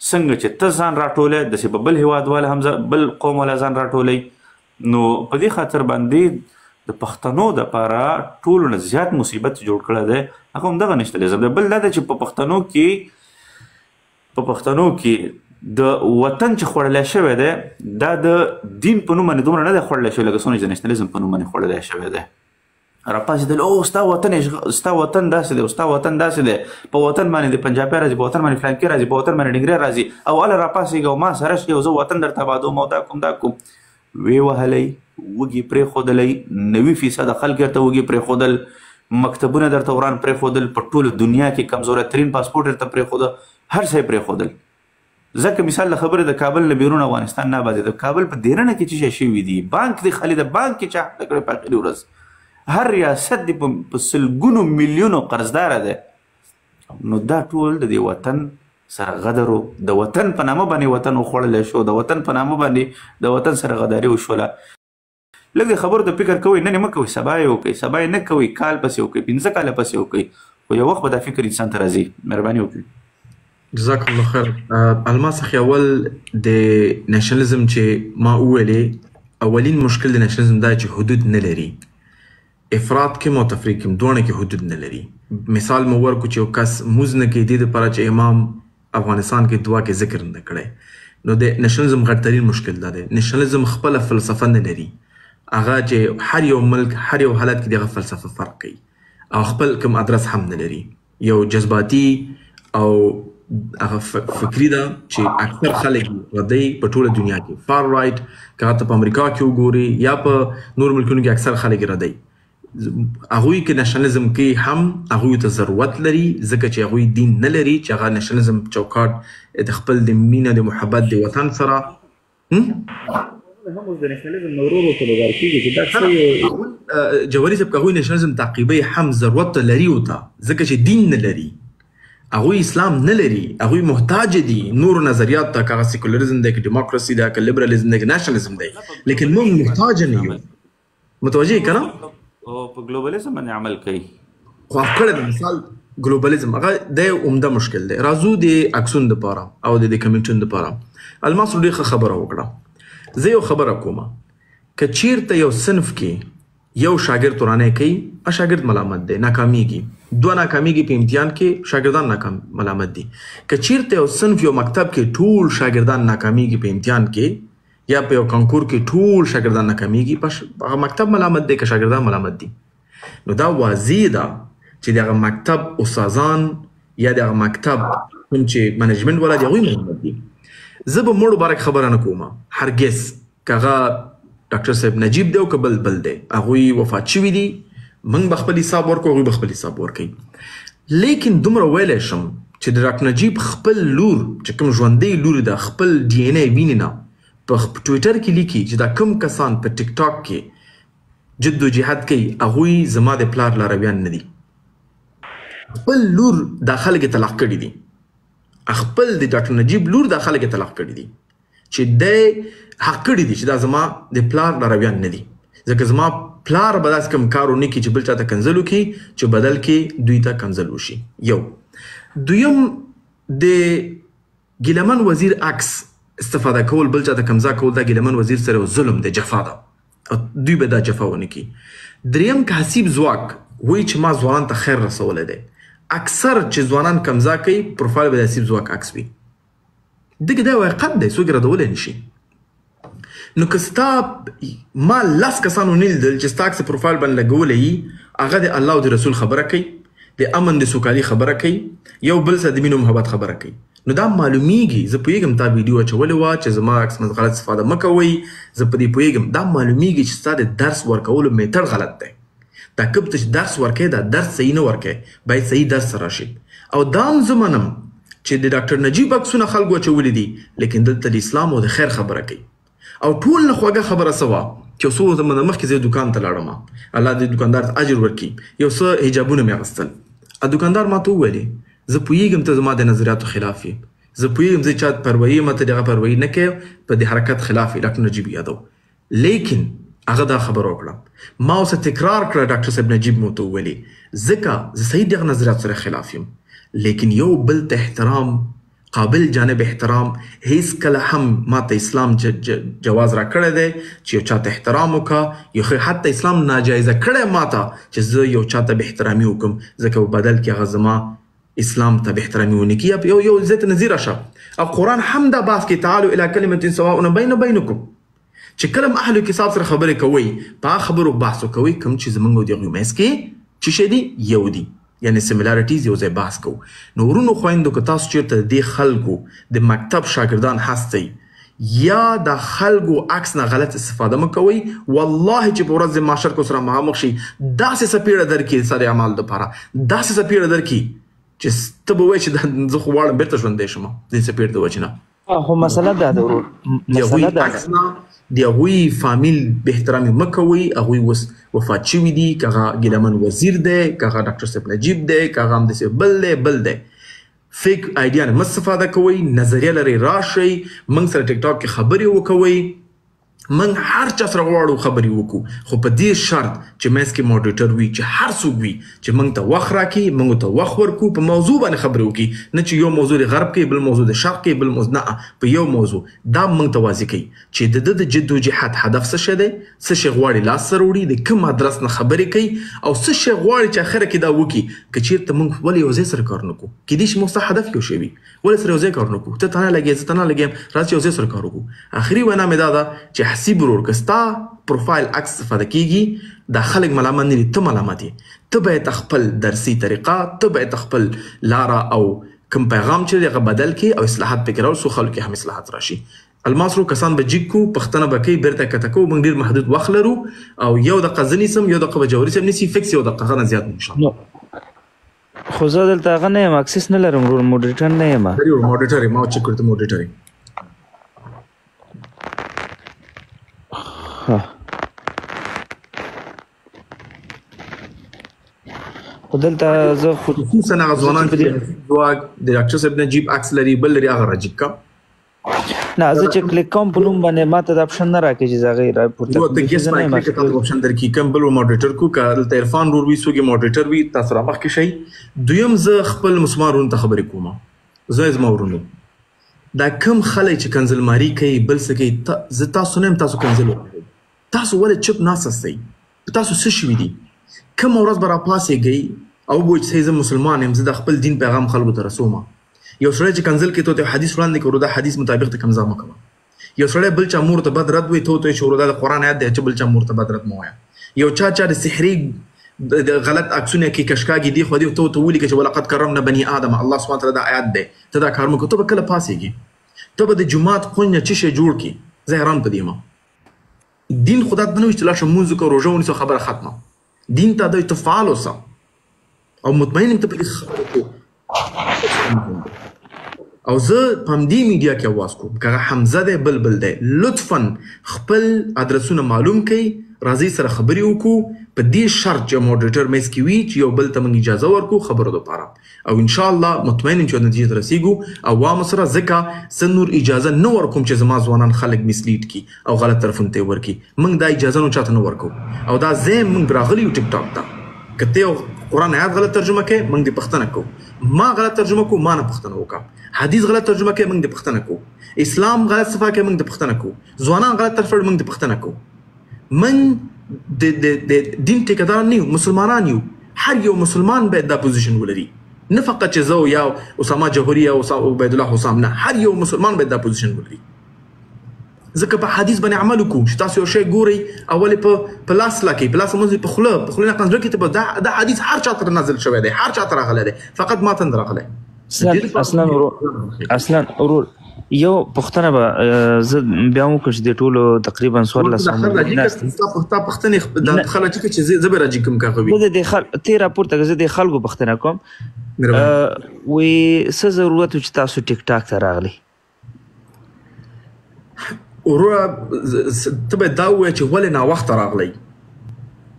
څنګه چې ته ځان راټولې، داسې به بل هیواد والا هم بل قوم والا ځان راټولوي. نو په دې خاطر باندې د پښتنو دپاره ټولو نه زیات مصیبت چې جوړ کړی دی هغه همدغه نشنلیزم دی. بل دا دی چې په پښتنو کې د وطن چې خوړلی شوی دی، دا د دین په نوم باندې دومره نه دی خوړلی شوی لکه څونه چې د نشنلیزم په نوم باندې خوړلی شوی دی. راپاڅېدل، او ستا وطن ستا وطن داسې دی، او ستا وطن داسې دی، په وطن باندې د پنجابی راځي، په وطن باندې فلانکی راځي، په وطن باندې ډنګری راځي، او هله راپاڅېږه او ما سره شي او زه وطن درته آبادوم او دا کوم دا کوم. ویې وهلی، وږي پرېښودلی، 90% خلک یې درته وږي پرېښودل، مکتبونه درته وران پرېښودل، په ټوله دنیا کې کمزوری ترین پاسپورټ درته پرېښوده، هر څه یې پرېښودل. ځکه مثال له خبرې د کابل نه بیرون افغانستان نه آبادېده. کابل په دېرنه کې څه شی شوي دي، بانک دی خالي د بانک کې چا حمله کړې په اخري ورځ، هر ریاست دی په سلګونو میلیونو قرضداره دی. نو دا ټول د دې وطن سره غدر و، د وطن په نامه باندې وطن وخوړلی شو، د وطن په نامه باندې د وطن سره غداري وشوله. لږ دې خبرو ته فکر کوئ، نن یې مه کوئ، سبا یې وکړئ، سبا یې نه کوئ، کال پسې وکړئ، 5 کاله پسې وکړئ، خو یو وخت به دا فکر انسان ته راځي. مهرباني وکړئ. جزاک الله خیر. الماس اخی، اول د نشنلیزم چې ما وویلې، اولین مشکل د نشنلیزم دا چې حدود نه لري. افراط کې او تفریق کې دواړه کې حدود نه لري. مثال مو ورکو چې یو کس موز نه کوي دې دپاره چې امام افغانستان کې دعا کې ذکر نه کړی. نو د نشنلیزم غټ ترین مشکل دا دی. نشنلیزم خپله فلسفه نه لري، هغه چې هر یو ملک هر یو حالت کې دغه فلسفه فرق کوي او خپل کوم ادرس هم نه لري. یو جذباتي او هغه فکري ده چې اکثر خلک ردی په ټوله دنیا کې. فار رایټ که هغه ته په امریکا کې وګوري یا په نور ملکونو کې اکثر خلک ردی. هغوی کې نشنلیزم کې هم هغوی ته ضرورت لري، ځکه چې هغوی دین نه لري چې هغه نشنلیزم چوکاټ د خپل د مینه د محبت د وطن سره. هم اوس د نشنلیزم نورو ته لګار کېږي چې دا څه جوهري صاحب، که هغوی نشنلیزم تعقیبوي هم ضرورت لري ورته، ځکه چې دین نه لري، هغوی اسلام نه لري، هغوی محتاج دي نورو نظریات ته، که هغه سیکولریزم دی، که دیموکراسي ده، که لیبرالیزم دی، که نشنلیزم دی، لیکن موږ محتاج نه یو. متوجه یې که نه؟ په ګلوبالیزم باندې عمل کوي. خو کړی د مثال ګلوبالیزم هغه د عمده مشکل دی. راځو د اکسون دپاره او د کمنټون دپاره. الماس ډېر ښه خبره وکړه. زه یو خبره کومه، که چیرته یو صنف کې یو شاګرد ورانی کوي، شاګرد ملامت دی، ناکامیږي، دوه ناکامیږي په امتحان کې، شاګردان ناکام ملامت دي. که چیرته یو صنف یو مکتب کې ټول شاګردان ناکامیږي په امتحان کې یا په یو کنکور کې ټول شاګردان ناکامیږي، هغه مکتب ملامت دی که شاګردان ملامت دي؟ نو دا واضح ده چې دغه مکتب استادان یا دغه مکتب کوم چې منیجمنټ والا دی هغوی ملامت دي. زه به مړو باره کې خبره نه کوم هرګز، که هغه ډاکټر صاحب نجیب دی او که بل بل دی، هغوی وفات شوي دي، موږ به خپل حساب ورکړو، هغوی به خپل حساب ورکوي. لیکن دومره ویلی شم چې د ډاکټر نجیب خپل لور چې کوم ژوندۍ لور ده، خپل ډي ان ای ویني نه په ټویټر کې لیکي چې دا کوم کسان په ټیک ټاک کې جد و جهاد کوي هغوی زما د پلار لارویان نه دي. خپل لور دا خلک یې طلاق کړي دي، خپل د ډاکټر نجیب لور دا خلک یې طلاق کړي دي چې دی حق کړي دي چې دا زما د پلار لارویان نه دي، ځکه زما پلار به داسې کوم کار ونه کړي چې بل چاته کنځل وکړي چې بدل کې دوی ته کنځل وشي. یو دویم د ګیلمن وزیر عکس استفاده کول، بل چاته کمزا کول، دا ګیلمن وزیر سره یو ظلم دی، جفا ده، او دوی به دا جفا ونه کړي. دریم که حسیب ځواک وایي چې ما ځوانان ته خیر رسولی دی، اکثر چې ځوانان کمزا کوي پروفایل به د حسیب ځواک عکس وي. دغه دا یو حقیقت دی، څوک یې ردولی نه شي. نو که ستا ما لس کسانو نه لیدل چې ستا عکس پروفایل باندې لګولی یي، هغه د الله او د رسول خبره کوي، د امن د سوکالي خبره کوي، یو بل سره د مینې او محبت خبره کوي. نو دا معلومیږي، زه پوهیږم تا ویډیو اچولې وه چې زما عکس نه غلط استفاده مه کوئ، زه په دې پوهیږم. دا معلومیږي چې ستا د درس ورکولو میتړ غلط دی. دا کوم ته چې درس ورکوې دا درس صحیح نه ورکوې، باید صحیح درس راشي. او دا هم زه منم چې د ډاکټر نجیب عکسونه خلکو اچولي دي، لیکن دلته د اسلام او د خیر خبره کوي. او ټول نه خوږه خبره څه وه چې یو څو زمانه مخکې زه دوکان ته لاړم، الله دې دوکاندار ته اجر ورکړي، یو څه حجابونه مې اخیستل. دوکاندار ماته وویلې زه پوهیږم ته زما د نظریاتو خلاف یې، زه پوهیږم زه چا پروایي یم، ته دغه پروایي نه کوې، په دې حرکت خلاف یې، ډاکټر نجیب یادو. لیکن هغه دا خبره وکړه، ما اوسه تکرار کړه، ډاکټر صاحب نجیب مو ته وویلې ځکه زه صحیح دغه نظریاتو سره خلاف یم، لیکن یو بل ته احترام، قابل جانب احترام، هیڅ کله هم ما ته اسلام جواز را کړی دی چې یو چاته احترام وکړه، یو ښه حتی اسلام ناجایزه کړی ما ته چې زه یو چاته به احترامي وکړم، ځکه په بدل کې هغه زما اسلام ته به احترامي ونه کړي. یو یو ځای ته نظیر شه. او قرآن هم دا بحث کوي، تعالو الی کلمة سواء بین بینکم، چې کله هم اهل کتاب سره خبرې کوئ په هغه خبرو بحث وکوئ کوم چې زمونږ او د هغوی منځ کې څه شی دي، یو دي، یعنی سیمیلاریټیز، یو ځای بحث کوو. نو ورونو خویندو، که تاسو چیرته د دې خلکو د مکتب شاګردان هستئ یا د خلکو عکس نه غلط استفاده مه کوئ، والله چې په ورځ د معاشر کو سره مخامخ شي داسې څپېړه درکړي د ساري اعمالو دپاره، داسې څپېړه درکړي چې ته به وایې چې زه خو غواړم بېرته ژوندی شم د دې څپېړې د وجې نه. خو مسله دا ده ورور، مسله دا ده د هغوی فامیل بې احترامي مه کوئ. هغوی اوس وفات شوي دي، که هغه ګیلهمن وزیر دی، که هغه ډاکټر صاحب نجیب دی، که هغه همداسې بل دی بل دی، فیک آیډیا نه مه استفاده کوئ. نظریه لرئ راشئ موږ سره ټیک ټاک کې خبرې وکوئ، موږ هر چا سره غواړو خبرې وکړو، خو په دې شرط چې منځ کې موډریټر وي، چې هر څوک وي چې موږ ته وخت راکړي، موږ ته وخت ورکړو، په موضوع باندې خبرې وکړي، نه چې یو موضوع د غرب کوي بل موضوع د شرق کوي بل موضوع، نه، په یو موضوع دا موږ ته واضح کوي چې د ده د جدوجهد هدف څه شی دی، څه شی غواړي لاس سره وړي، د کوم ادرس نه خبرې کوي او څه شی غواړي چې اخره کې دا وکړي. که چېرته موږ ولې یو ځای سره کار نه کوو، کېدای شي موږ ستا هدف یو شی وي، ولې سره یو ځای کار نه کوو، ته تنها لګې زه تنها لګیم، راځه چې یو ځای سره کار وکړو. اخري وینا مې دا ده چې حسیب ورور، که ستا پروفایل عکس استفاده کیږي دا خلک ملامت نه دي، ته ملامت یې. ته باید خپل درسي طریقه، ته باید خپل لاره او کوم پیغام چې دی هغه بدل کړې او اصلاحات پکې راوړې، څو خلکو کې هم اصلاحات راشي. الماس ورو کسان به جیګ کو، پښتنه به کوي، بیرته کته کوو. موږ ډېر محدود وخت لرو او یو دقیقه زه نیسم، یو دقیقه به جوهري صاحب نیسي، فکس یو دقیقه نه زیات ان شاء الله. خو زه دلته هغه نه یم، اکسس نه لرم ورور، موډریټر نه یم. موډریټر یم، ما چک کړ ته موډریټر یې. خو دلته زه خصوصا هغه ځوانان چې ځواک د ډاکټر صاحب نجیب عکس لري بل لري هغه راجیب کا. نه زه چې کلیک کوم په نوم باندې ماته د اپشن نه راکړي چې زه هغه را پورته کړم. ته ګیس باندې کلیک ته اپشن درکې کوم بل موډریټر کو، که دلته عرفان ورور وي څوک موډریټر وي تاسو را مخکې شئ. دویم زه خپل مسلمان ورونو ته خبرې کوم، زه زما ورونو دا کم خلک چې کنځلماري کوي بل څه کوي، زه تاسو نه یم، تاسو کنځل وکړئ، تاسو ولې چپ ناست یاستئ؟ تاسو څه شوي دي؟ کومه ورځ به راپاڅېږئ او ووایئ چې زه مسلمان یم، زه د خپل دین پیغام خلکو ته رسوم. یو سړی چې کنځل کوي ته ورته حدیث وړاندې کړه، دا حدیث مطابق ته کنځا مه کوه. یو سړی بل چا مور ته بد رد وایي، ته ورته وایې چې ورو دا د قرآن آیت دی، چې بل چا مور ته بد رد مه وایه. یو چا چا د سحري غلط عکسونه کې کشکاږي دی خو دی ته ورته ولیکه چې ولقد کرمنا بني آدم، الله سبحانه وتعالی دا آیات دی، ته دا کار مه کوه. ته به کله پاڅېږې؟ ته به د جومات قونج نه څه شی جوړ کړې؟ زه حیران په دې یم. دین خو دا ته نه وایي چې لاړ شه لمونځ وکړه روژه ونیسه خبره ختمه. دین ته دا ته فعال اوسه او مطمئن یم ته په دې خبره کې. او زه په همدې میډیا کې اواز کوم، که هغه حمزه دی بل بل دی، لطفا خپل ادرسونه معلوم کړئ، راځئ سره خبرې وکړو، په دې شرط چې موډریټر مېز کې وي چې یو بل ته موږ اجازه ورکړو خبرو دپاره، او ان شاء الله مطمئن یم چې نتیجې ته رسېږو عوامو سره، ځکه زه نور اجازه نه ورکوم چې زما ځوانان خلک مسلیډ کړي او غلط طرفونو ته یې ورکړي. موږ دا اجازه نور چاته نه ورکوو، او دا ځای موږ راغلي یو ټیک ټاک ته، که ته یو قرآن آیات غلط ترجمه کوې موږ دې پوښتنه کوو، ما غلط ترجمه کوو ما نه پوښتنه وکړه، حدیث غلط ترجمه کوې موږ دې پوښتنه کوو، اسلام غلط صفا کوې موږ دې پوښتنه کوو، ځوانان غلط طرف موږ دې پوښتنه کوو. موږ د دین ټیکهداران نه یو، مسلمانان یو. هر یو مسلمان باید دا پوزیشن ولري، نه فقط چې زه یا اسامه جوهري یا عبیدالله حسام، نه، هر یو مسلمان باید دا پوزیشن ولري. ځکه په حدیث باندې عمل وکړو چې تاسو یو شی ګورئ اول په په لاس لکې په لاس منځ په خوله په خوله نه قنځ کې ته دا دا حدیث هر چا ته نازل شوی دی، هر چا ته راغلی دی، فقط ما ته نه راغلی. اصلا ورور، اصلا ورور یو پوښتنه به زه بیا وکړم چې د ټولو تقریبا 14 ستا پوښتنې د خلک چې زه به راجي کوم که غوي زه د خلک تیر راپورته زه د خلکو پوښتنه کوم. وی څه ضرورت چې تاسو ټیک ټاک ته راغلی؟ وروره ته به دا ووایې چې ولې ناوخته راغلی؟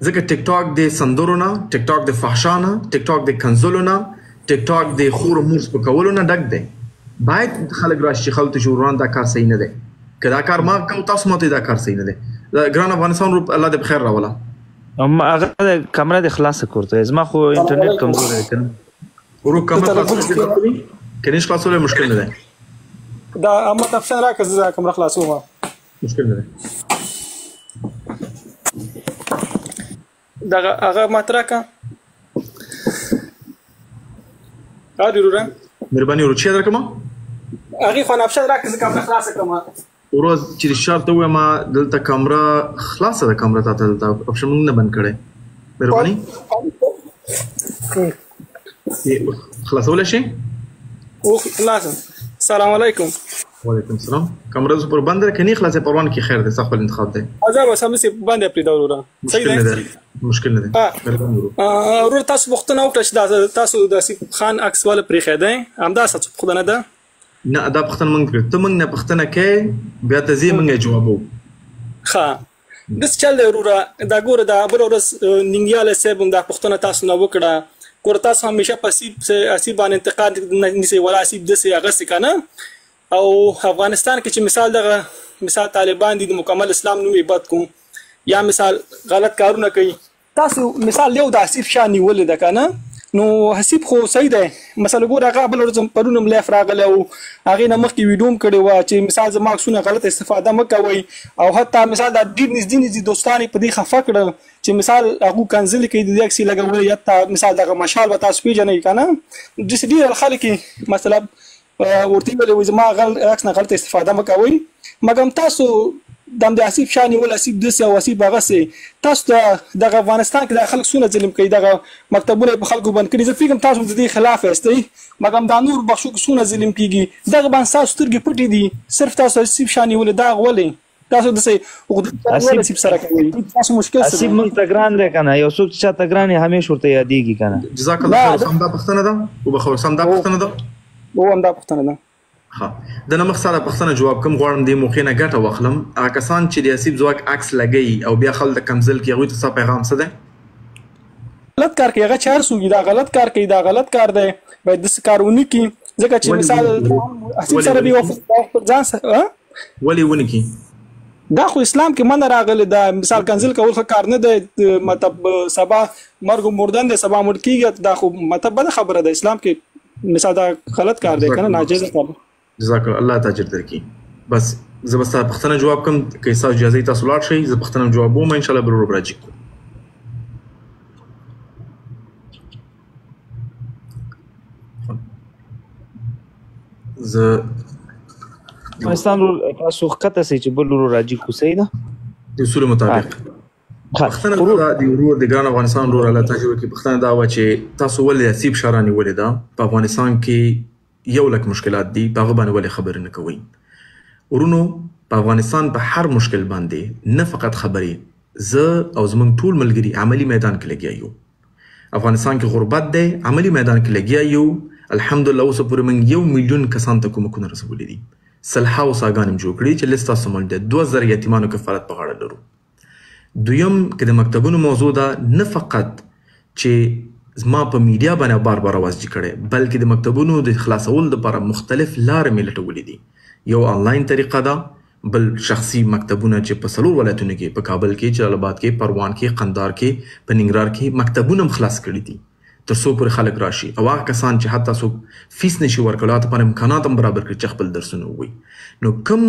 ځکه ټیک ټاک د سندرو نه، ټیک ټاک د فحشا نه، ټیک ټاک د کنزلو نه، ټیک ټاک د خور او مور سپکولو نه ډک دی. باید خلک راشي چې خلکو ته چې وران دا کار صحیح نه دی، که دا کار ما کوم تاسو ماته دا کار صحیح نه دی. ګران افغانستان ورور الله دې په خیر راوله. هغه کمره دې خلاصه کورته، زما خو انټرنیټ کمزوری دی کنه. ورور کمره خلاصه که نش خلاصولی مشکل نه دی. دا اما تفصیل راکړه، زه کمره خلاصوم. مشکل نه دی. دغه هغه ماته راکړه. وروره مهرباني ورور، چې درکم هغې خو اپشن راکړه، زه کمره خلاصه کړم. ورور چې شرط ووایم دلته کمره خلاصه ده، کمره تاته دلته اپشن موږ نه بند کړی. مهرباني خلاصولی شئ؟ خلاصه. السلام علیکم. وعلیکم السلام. کمره زه پر بند ده که نه خلاصې پروان کې خیر دی، ستا خپل انتخاب دی. ځه بس همداسې بنده پرېږده وروره. صحیح دی، مشکل نه دی. ورور تاسو پوښتنه وکړه چې دا تاسو د حسیب خان عکس ولې پرېښی دی، همدا ستاسو پوښتنه ده؟ نه دا پوښتنه موږ کړې، ته موږ نه پوښتنه کوې بیا ته ځې موږ یې جوابوو. ښه داسې چل دی وروره، دا ګوره دا بله ورځ ننګیالی صاحب هم دا پوښتنه تاسو نه وکړه. ګوره تاسو همیشه په حسیب باندې انتقاد نیسئ، ولا حسیب داسې هغسې که نه. او افغانستان کې چې مثال دغه مثال طالبان دي د مکمل اسلام نوم یې بد کوم یا مثال غلط کارونه کوي، تاسو مثال یو د حسیب شا نیولې ده که نه، نو حسیب خو صحیح دی. مثلا ګوره هغه بله ورځ پرون هم live راغلی و، هغې نه مخکې ویډیو هم کړې وه چې مثال زما عکسونه غلط استفاده مه کوئ، او حتی مثال دا ډېر نږدې نږدې دوستان یې په دې خفه کړل چې مثال هغو کنځلې کوي د دې عکس یې لګولی، حتی مثال دغه مشال به تاسو پېژنئ که نه، داسې ډېر خلک یې مثلا ورته ویلي وایي زما عکس نه غلطه استفاده مه کوئ. مګم تاسو د همدې حسیب شا نیول، حسیب داسې او حسیب هغسې، تاسو ته دغه افغانستان کې دا خلک څومره ظلم کوي، دغه مکتبونه یې په خلکو بند کړي، زه پوهېږم تاسو د دې خلاف یاستئ، مګم دا نور بخشو کې څومره ظلم کېږي، دغه باندې ستاسو سترګې پټې دي، صرف تاسو حسیب شا نیولې، دا ولې تاسو داسې عقدې حسیب سره کوئ؟ تاسو مشکل څه دی؟ حسیب موږ ته ګران دی که نه، یو څوک چې چا ته ګران وي همېش ورته یادېږي که نه. جزاک الله خیر. همدا پوښتنه ده؟ وبخښه، همدا پوښتنه ده؟ هو همدا پوښتنه ده. ښه د نه مخ سره پوښتنه جواب کوم، غواړم دې موقع نه ګټه واخلم. هغه کسان چې د حسیب ځواک عکس لګوي او بیا خلک د کمزل کې، هغوی ته ستا پیغام څه دی؟ غلط کار کوي، هغه چې هر څوک دا غلط کار کوي، دا غلط کار دی، باید داسې کار ونه کړي، ځکه چې مثال حسیب سره بې وفا ځان سره ولې ونه کړي؟ دا خو اسلام کې منع راغلې ده، مثال کنزل کول ښه کار نه دی، مطلب سبا مرګ مردن دی، سبا مړ کېږي، دا خو مطلب بده خبره ده، اسلام کې مثال دا غلط کار دی که نه، ناجایزه کار دی. جزاک الله، الله ته اجر درکړي. بس زه به ستا پوښتنه جواب کوم، که ستاسو اجازه وي تاسو لاړ شئ، زه پوښتنه جوابوم، ان شاء الله بل ورور به راجیګ کړو. زه افغانستان ورور تاسو ښکته سئ چې بل ورور راجیګ کړو، صحیح ده؟ د اصولو مطابق. پوښتنه دا د ورور د ګران افغانستان ورور الله تعالی ورکړي، پوښتنه دا وه چې تاسو ولې حسیب شا رانیولې ده؟ په افغانستان کې 1 لک مشکلات دي، په هغه باندې ولې خبرې نه کوئ؟ ورونو په افغانستان په هر مشکل باندې نه فقط خبرې، زه او زموږ ټول ملګري عملي میدان کې لګیا یو. افغانستان کې غربت دی، عملي میدان کې لګیا یو. الحمدلله اوسه پورې موږ 1 میلیون کسان ته کومکونه رسولي دي، سلهاو ساګان هم جوړ کړي چې لست تاسو معلوم دی، 2000 یتیمانو کفالت په غاړه لرو. دویم که د مکتبونو موضوع ده، نه فقط چې زما په میډیا باندې بار بار اواز جي کړی، بلکې د مکتبونو د خلاصولو لپاره مختلف لارې مې لټولې دي. یو آنلاین طریقه ده، بل شخصي مکتبونه چې په 4 ولایتونو کې، په کابل کې، جلال آباد کې، پروان کې، قندار کې، په ننګرهار کې مکتبونه هم خلاص کړي دي، تر څو پورې خلک راشي. او هغه کسان چې حتی څوک فیس نشي ورکولی، هغه لپاره امکانات هم برابر کړي چې خپل درسونه ووایي. نو کوم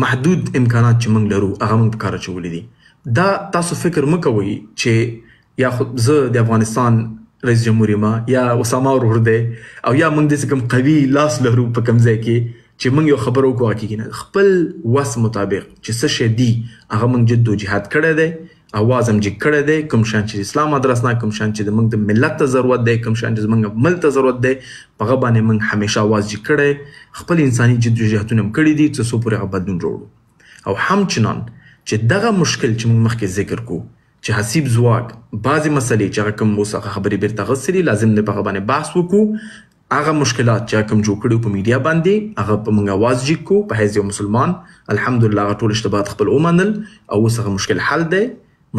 محدود امکانات چې موږ لرو هغه موږ په کار اچولي دي. دا تاسو فکر مه کوئ چې یا خو زه د افغانستان رئیس جمهور یم، یا اسامه ورور دی، او یا موږ داسې کوم قوي لاس لرو په کوم ځای کې. چې موږ یو خبره وکړو هغه کېږي نه. خپل وس مطابق چې څه شی دي هغه موږ جد و جهاد کړی دی، اواز هم جګ کړی دی. کوم شیان چې اسلام ادرس نه، کوم شیان چې د موږ د ملت ته ضرورت دی، کوم شیان چې زموږ ملک ته ضرورت دی، په هغه باندې موږ همیشه اواز جګ کړی، خپل انساني جد و جهادونه هم کړي دي تر څو پورې هغه بدلون راوړو. او همچنان چې دغه مشکل چې موږ مخکې ذکر کو چې حسیب ځواک بعضې مسلې چې هغه کوم اوس هغه خبرې بیرته اخیستې دي، لازم دی په هغه باندې بحث وکړو. هغه مشکلات چې هغه کوم جوړ کړي په میډیا باندې هغه په موږ اواز جګ کو په حیث یو مسلمان، الحمدلله هغه ټول اشتباهات خپل ومنل او اوس هغه مشکل حل دی،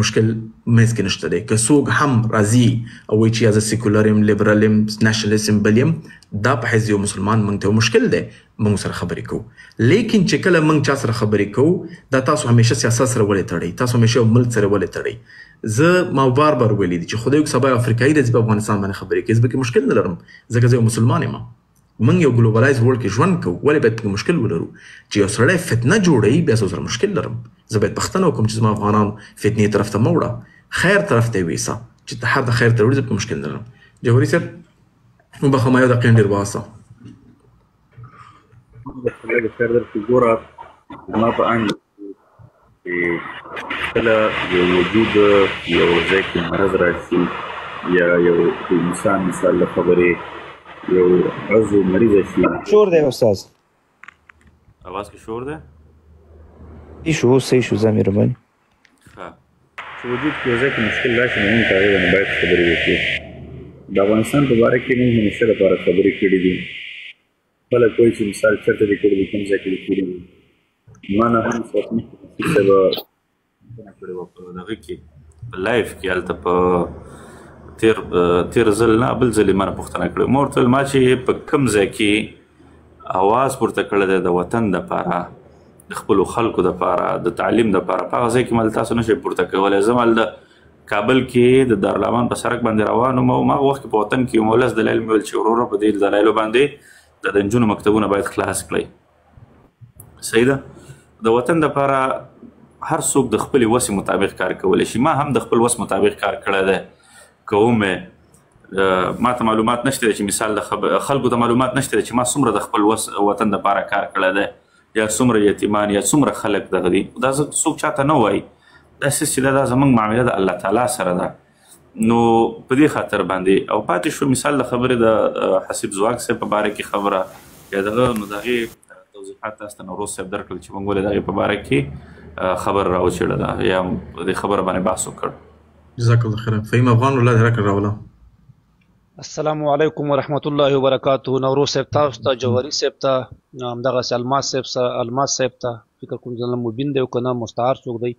مشکل منځ کې نشته دی. که څوک هم راځي او وایي چې یا زه سیکولر یم، لیبرال یم، نشنلیست یم، بل یم، دا په حیث یو مسلمان موږ ته یو مشکل دی، موږ سره خبرې کوو. لیکن چې کله موږ چا سره خبرې کوو، دا تاسو همیشه سیاست سره ولې تړئ، تاسو همیشه یو ملک سره ولې تړئ؟ زه ما بار بار ویلي دي چې خدای وکړي سبا یو افریقایي راځي په افغانستان باندې خبرې کوي، زه پکې مشکل نه لرم، ځکه زه یو مسلمان یم. موږ یو ګلوبلایز ورلډ کې ژوند کوو، ولې باید پکې مشکل ولرو؟ چې یو سړی فتنه جوړوي بیا زه ورسره مشکل لرم. زه باید پوښتنه وکړم چې زما افغانان فتنې طرف ته مه وړه، خیر طرف ته یې ویسه، چې ته هر د خیر ته وړي، زه پکې مشکل نه لرم. جوهري صاحب وبخښه ما یو دقیقه ډېر واسه. خدای دې خیر درکړي. ګوره زما په اند چې کله یو وجود یو ځای کې مرض راشي یا یو انسان مثال له خبرې یو عضو مریض شي. شور دی استاد. اواز کې شور دی؟ صحیح شو، صحیح شو، ځه مهرباني. ښه، چې وجود کې یو ځای کې مشکل راشي نو موږ په هغې باندې باید خبرې وکړو. د افغانستان په باره کې موږ همیشه لپاره خبرې کړې دي. خلک وایي چې مثال چېرته دې کړي دي، کوم ځای کې دې کړي دي. ما نه هم څه وخت مخکې نصیب صاحب پوښتنه کړې وه په دغه کې، په لایف کې، هلته په تیر ځل نه بل ځل یې ما نه پوښتنه کړې. ما ورته ویل ما چې په کوم ځای کې اواز پورته کړی دی د وطن دپاره، د خپلو خلکو دپاره، د تعلیم دپاره، په هغه ځای کې مال تاسو نشئ پورته کولی. زه مال د کابل کې د دارالامان په سړک باندې روان وم او ما هغه وخت کې په وطن کې وم او لس دلایل مې ویل چې وروره په دې دلایلو باندې د نجونو مکتبونه باید خلاص کړئ. صحیح ده، د وطن دپاره هر څوک د خپلې وسې مطابق کار کولی شي. ما هم د خپل وس مطابق کار کړی دی، کوم ما ته معلومات نشته چې مثال د خلکو ته معلومات نشته چې ما څومره د خپل وس وطن دپاره کار کړی دی، یا څومره یتیمان یا څومره خلک دغه دي. دا څوک چاته نه وایي. دا څه چې دا زموږ معامله د الله تعالی سره ده. نو په دې خاطر باندې او پاتې شو مثال د خبرې د حسیب ځواک صاحب په باره کې خبره یا دغه، نو د هغې توضیحات تاسو ته نوروز صاحب درکړل چې موږ ولې د هغې په باره کې خبر راوچېړله یا په دې خبره باندې بحث وکړ. جزاک الله خیرا. فهیم افغان الله دې راکړه راوله. السلام علیکم ورحمت الله وبرکاته. نوروز صاحب تاسو ته، جوهري صاحب ته، همدغسې الماس صاحب سره، الماس صاحب ته فکر کوم چې مبین دی او که نه مستعار څوک دی،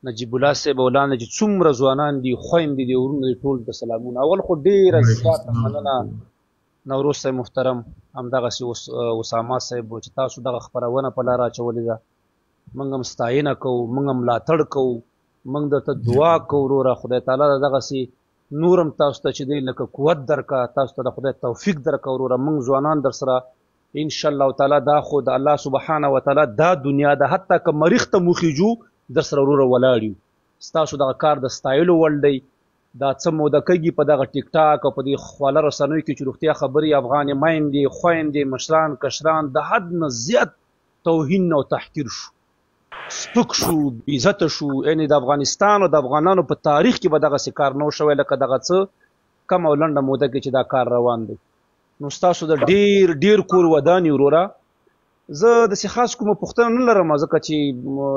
نجیب الله صاحب او لاندې چې څومره ځوانان دي، خویندې دي، وروڼه دي، ټول ته سلامونه. اول خو ډېره زیاته مننه نوروز صاحب محترم، همدغسې اسامه صاحب چې تاسو دغه خپرونه په لاره اچولې ده. موږ هم ستاینه کوو، موږ هم ملاتړ کوو، موږ درته دعا کوو وروره. خدای تعالی دغسې نور هم تاسو ته چې دی لکه قوت درکړه، تاسو ته د خدای توفیق درکړه وروره. موږ ځوانان در سره ان شاء الله تعالی دا خو د الله سبحانه وتعالی دا دنیا ده، حتی که مریخ ته موخیجو در سره وروره ولاړ یو. ستاسو دغه کار د ستایلو وړ دی. دا څه موده کېږي په دغه ټیک ټاک او په دې خواله رسنیو کې چې روغتیا خبرې افغانې میندې، خویندې، مشران، کشران د حد نه زیات توهین او تحقیر شو، سپک شو، بېعزته شو. یعنې د افغانستان او د افغانانو په تاریخ کې به دغسې کار نه و شوی لکه دغه څه کم او لنډه موده کې چې دا کار روان دی. نو ستاسو د ډېر ډېر کور ودان یو وروره. زه داسې خاص کومه پوښتنه نه لرم، ځکه چې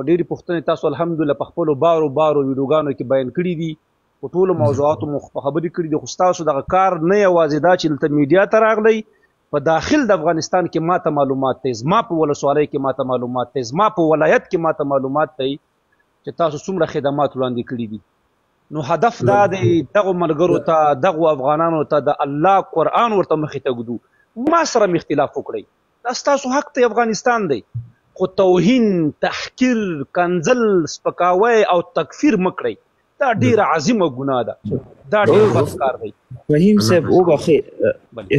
ډېرې پوښتنې تاسو الحمدلله په خپلو بارو بارو ویډیوګانو کې بیان کړي دي، په ټولو موضوعاتو مو خبرې کړي دي. خو ستاسو دغه کار نه یوازې دا چې دلته میډیا ته راغلی، په داخل د افغانستان کې ماته معلومات دی، زما په ولسوالۍ کې ماته معلومات دی، زما په ولایت کې ماته معلومات دی چې تاسو څومره خدمات وړاندې کړي دي. نو هدف دا دی دغو ملګرو ته، دغو افغانانو ته د الله قرآن ورته مخې ته ږدو. ما سره مې اختلاف وکړئ، دا ستاسو حق دی، افغانستان دی، خو توهین، تحقیر، کنځل، سپکاوی او تکفیر مه کړئ. دا ډیره عظیمه ګناه ده، دا ډیر بد کار دی. فهیم صاحب وبخښئ،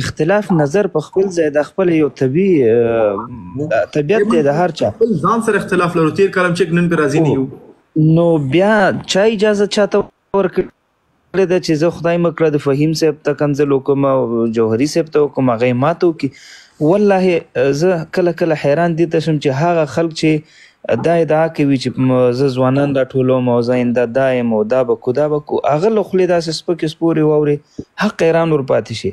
اختلاف نظر په خپل ځای د خپل یو طبیعي طبیعت دی د هر چا. خپل ځان سره اختلاف لرو، تیر کال هم چې نن پرې راضي نه یو. نو بیا چا اجازه چاته ورکړې کړې ده چې زه خدای مه کړه د فهیم صاحب ته کنځل وکړم او جوهري صاحب ته وکړم، هغه یې ماته وکړي. والله زه کله کله حیران دې ته شم چې هغه خلک چې دا ادعا کوي چې زه ځوانان راټولوم او زه آینده دا یم او دا به کو دا به کو، هغه له خولې داسې سپکې سپورې واورې، حق حیران ورپاتې شي.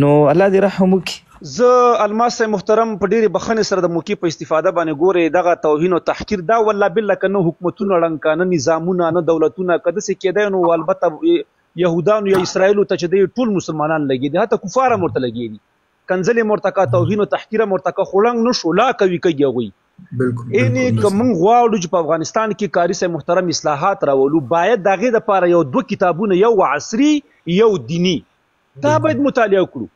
نو الله دې رحم وکړي. زه الماس صاحب محترم په ډېرې بخښنې سره د موقع په استفاده باندې ګورې دغه توهین او تحقیر دا والله بالله که نه حکومتونه ړنګ که نه نظامونه نه دولتونه که داسې کېدای نو البته یهودانو یا اسرائیلو ته چې دی ټول مسلمانان لګې دي، حتی کفار هم ورته لګې دي، کنځلې هم ورته کا، توهین او تحقیر هم ورته کا، خو ړنګ نه شو، لا کوي کوي هغوی. بالکل اینې بالکل که موږ غواړو چې په افغانستان کې قاري صاحب محترم اصلاحات راولو، باید د هغې دپاره یو دوه کتابونه، یو عصري یو دیني، دا بالکل باید مطالعه کړو.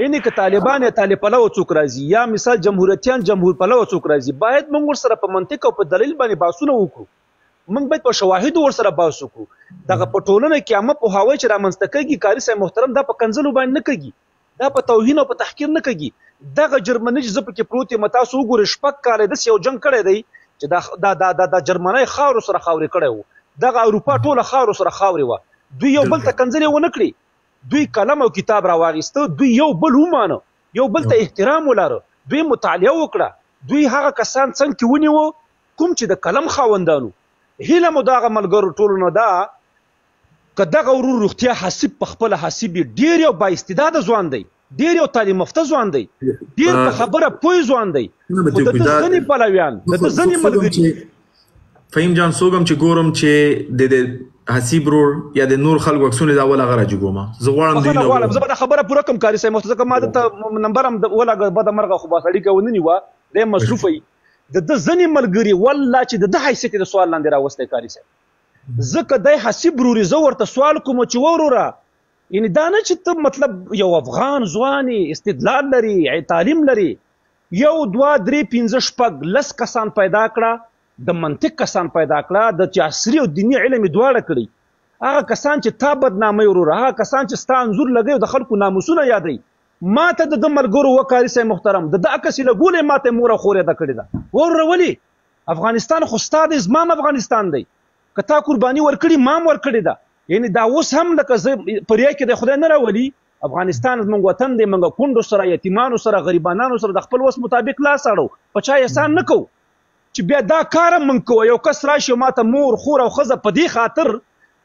اینې که طالبان یا طالب پلوه څوک راځي یا مثال جمهوریتیان جمهور پلوه څوک راځي، باید موږ ورسره په منطق او په دلیل باندې بحثونه وکړو، موږ باید په شواهدو ورسره بحث وکړو. دغه په ټولنه کې عامه پوهاوی چې رامنځته کېږي قاري صاحب محترم، دا په کنځلو باندې نه کېږي، دا په توهین او په تحقیر نه کېږي. دغه جرمني چې زه پکې پروت یم، تاسو وګورئ شپږ کاله یې داسې یو جنګ کړی دی چې دا دا دا دا, دا جرمنی خاورو سره خاورې کړی و، دغه اروپا ټوله خاورو سره خاورې وه. دوی یو بل ته بالکل کنځلې ونه کړې، دوی قلم او کتاب راواغیسته، دوی یو بل ومانه، یو بل ته احترام ولاره، دوی مطالعه وکړه، دوی هغه کسان څنګ کې ونیو کوم چې د قلم خاوندانو. هیله مو دغه ملګرو ټولو نه ده که دغه ورور روغتیا حسیب په خپله حسیب یې ډېر یو با استعداده ځوان دی، ډېر یو تعلیم یافته ځوان دی، ډېر په خبره پوه ځوان دی، نه به خو د ته ده دا ځینې پلویان، د ده ځینې څوګم ملګري چې فهیم جان، څوګم چې ګورم چې د حسیب رور یا د نور خلکو عکسونه دا اول هغه راجګوم، زه غواړم دوی بخښنه نه غواړم، وګورم. زه به دا خبره پوره کړم قاري صاحب محترم، ځکه ما دلته نمبر هم ولګه، بده مرغه خو بس اړیکه ونه نیوه، دی مصروف وي. د ده ځینې ملګري والله چې د ده حیثیت یې د سوال لاندې راوستی قاري صاحب، ځکه دی حسیب روري، زه ورته سوال کوم چې وروره یعنی دا نه چې ته مطلب یو افغان ځوان یې، استدلال لري، تعلیم لري، 1 2 3 5 6 10 کسان پیدا کړه، د منطق کسان پیدا کړه، د چې عصري او دیني علم یې دواړه کړي، هغه کسان چې تا بدناموي وروره، هغه کسان چې ستا انځور لګوي او د خلکو ناموسونه یادوي. ما ته د ده ملګرو وکاري صاحب محترم، د ده عکس یې لګولی، ما ته مور او خور یاده کړې ده. وروره ولې افغانستان خو ستا دی، زما هم افغانستان دی، که تا قرباني ورکړي ما هم ورکړې ده. یعنی دا اوس هم لکه زه په ریا کې د خدای نه راولي، افغانستان زموږ وطن دی، موږ کونډو سره، یتیمانو سره، غریبانانو سره د خپل وس مطابق لاس اړو، په چا احسان نه کوو چې بیا دا کار هم موږ کوو. یو کس راشي ما ته مور خور او ښځه په دې خاطر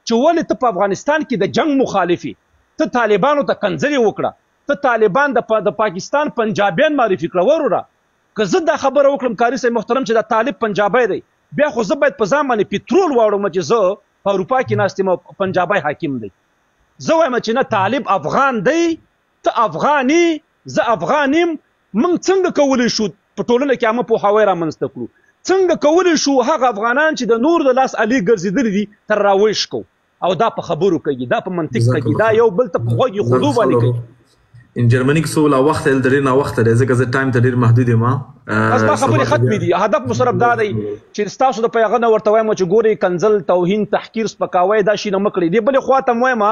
چې ولې ته په افغانستان کې د جنگ مخالف یې، ته طالبانو ته کنځلې وکړه، ته طالبان د پاکستان پنجابیان معرفي کړه. وروره که زه دا خبره وکړم قاري صاحب محترم چې دا طالب پنجابی دی، بیا خو زه باید په ځان باندې پترول واړوم چې زه په اروپا کې ناست یم او پنجابی حاکم دی. زه وایم چې نه، طالب افغان دی، ته افغان یې، زه افغان یم، موږ څنګه کولی شو په ټولنه کې عامه پوهاوی رامنځته کړو؟ څنګه کولی شو هغه افغانان چې د نور د لاس الې ګرځېدلي دي تر راویښ کو؟ او دا په خبرو کوي، دا په منطق جزاک کوي، الله دا خیر. یو بل ته په غوږ ایښودو باندې کوي. ان جرمني کې څو لا وخت دی، ډېر ناوخته دی، ځکه زه ټایم ته ډېر محدود یم. بس ما خبرې ختمې دي. هدف مو صرف دا دی چې ستاسو د پیغام نه ورته وایم چې ګورئ کنځل، توهین، تحقیر، سپکاوی دا شي نه مه کړئ. دې بلې خوا ته هم وایم،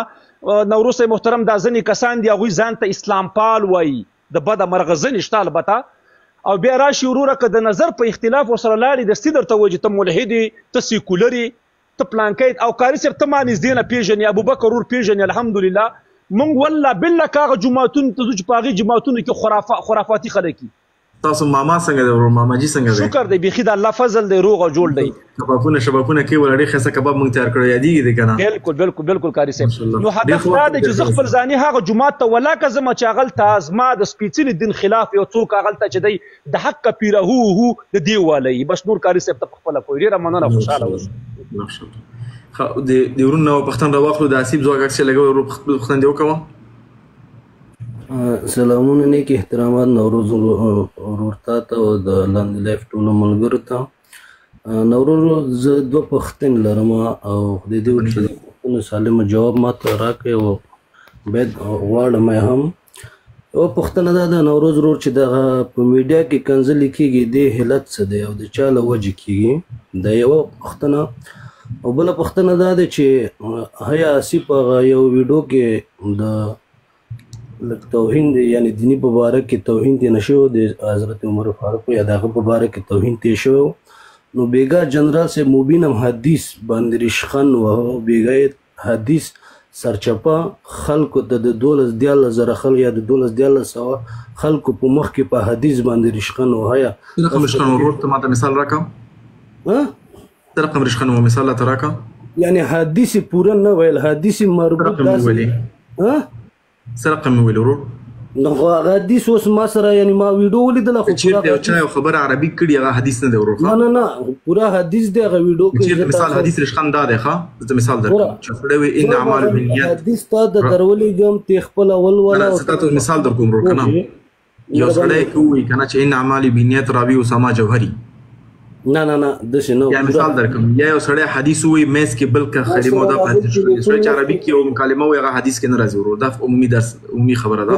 نوروز صاحب محترم، دا ځینې کسان دي هغوی ځان ته اسلام پال وایي، د بده مرغه ځینې شته البته، او بیا راشي وروره که د نظر په اختلاف ورسره لاړې دستي درته وایي چې ته ملحد یې، ته سیکولر یې، ته پلانکی. او قاري صاحب ته ما نږدې نه پېژنې، ابوبکر ورور پېژنې، الحمدلله مونږ والله بالله که هغه جوماتونو ته ځو چې په هغې جوماتونو کې خرافاتي خلک دي. تاسو ماما څنګه دی ورور، ماما جی څنګه دی؟ شکر دی، بیخي د الله فضل دی، روغ او جوړ دی. کبابونه شبابونه کې ولا ډېر ښه کباب مونږ تیار کړو، یادېږي دی که نه؟ بالکل بالکل بالکل قاري صاحب. ماشاءالله. نو هدف ډېر ښه دا وخت دی چې زه تېر خپل ځاني هغه جومات ته ولاکه ځم چې هغلته زما د سپېڅلي دین خلاف یو څوک هغلته چې دی د حق پیره هو هو د دې والی. بس نور قاري صاحب ته په خپله پوهېږي. ډېره مننه، خوشحاله اوسئ. ماشاءالله. ښه، د ورون نه پښتن راواخلو، د حسیب ځواک عکس یې لګوي. ورور پښتن دې وکوه. سلامونه، نیک احترامات نوروز ورور تا ته او د لاندې لایف ټولو ملګرو ته. نوروز، زه دوه پوښتنې لرم او خدای دې وکړي چې د پوښتنو سالمه جواب ما ته راکړي او باید غواړم یې هم. یوه پوښتنه دا ده نوروز ورور چې دغه په میډیا کې کنځلې کېږي، دې علت څه دی او د چا له وجې کېږي؟ دا یوه پوښتنه. او بله پوښتنه دا ده چې هیا آصف هغه یو ویډیو کې د لږ توهین دی، یعنی دیني په باره کې توهین ترې نه شوی، د حضرت عمر فاروق یا د هغه په باره کې توهین ترې شوی. نو بیګا جنرال صاحب مبین هم حدیث باندې ریشخند وهه، بیګا یې حدیث سرچپه خلکو ته د 12 13 زره خلک یا د 12 1300 خلکو په مخ کې په حدیث باندې رشخن وهیا. څه رقم رشخن ورور، ته ماته مثال راکړه. ها، څه رقم رشخن و مثال راته راکړه. یعنی حدیث پوره نه ویل، حدیث مربوط رقم ویلې. ها، څه رقم ویل ورور؟ نو هغه حدیث اوس ما سره، یعنی ما ویډیو ولیدله، خو چیرته یو چا یو خبره عربي کړي هغه حدیث نه دی ورور. نه نه نه، پوره حدیث دی هغه ویډیو کې. چیرته مثال حدیث رشخن دا دی؟ ښه، زه مثال درکړم چې سړی وي ان اعمال بالنیات. حدیث تا د درولېږم، ته خپل اول ولا. زه تاته مثال درکوم ورور، که نه یو سړی که ووایي که نه چې ان اعمال بالنیات راوي اسامه جوهري. نه نه نه، داسې نه. یا مثال درکم، یا یو سړی حدیث ووایي میز کې بل که خلیمه، دا په حدیث سړی چې عربي کې یو مکالمه وایي هغه حدیث کې نه راځي ورور. دا عمومي درس، عمومي خبره ده.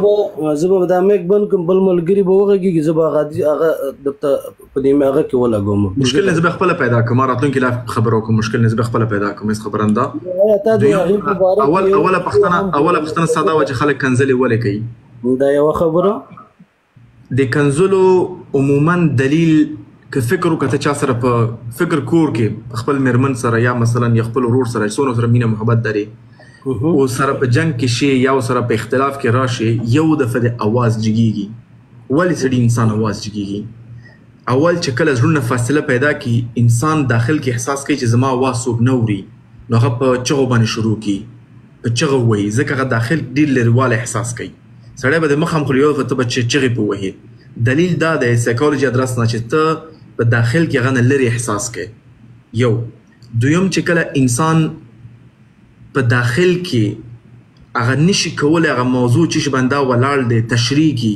زه به دا میک بند کړم، بل ملګري به وغږېږي، زه به هغه هغه درته په دې هغه کې ولګوم. مشکل نه، زه به خپله پیدا کړم، راتلونکي لا خبره وکړم. مشکل نه، زه به خپله پیدا کړم، هېڅ خبره نه ده. اوله پوښتنه ساده وه چې خلک کنځلې ولې کوي. دا یوه خبره. د کنځلو عموما دلیل که فکر وکړه، ته چا سره په فکر کور کې خپل میرمن سره یا مثلا یا خپل ورور سره څونه سره مینه محبت لري او سره په جنگ کې شي یا سره په اختلاف کې راشي، یو دفعه د اواز جګیږي. ولې سړي انسان اواز جګیږي؟ اول چې کله زړونه فاصله پیدا کی، انسان داخل کې احساس کوي چې زما اواز څوک نه اوري، نو هغه په چغو باندې شروع کی، په چغو وایي، ځکه هغه داخل ډېر لرېوالی احساس کوي. سړی به د مخ هم خوري، یو دفعه ته به چغې په وهې. دلیل دا دی سایکولوژي ادرس نه چې ته په داخل کې هغه نه لرې احساس کوي. یو دویم چې کله انسان په داخل کې هغه نشي کولی هغه موضوع چې باندې دا ولاړ دی تشریح کړي،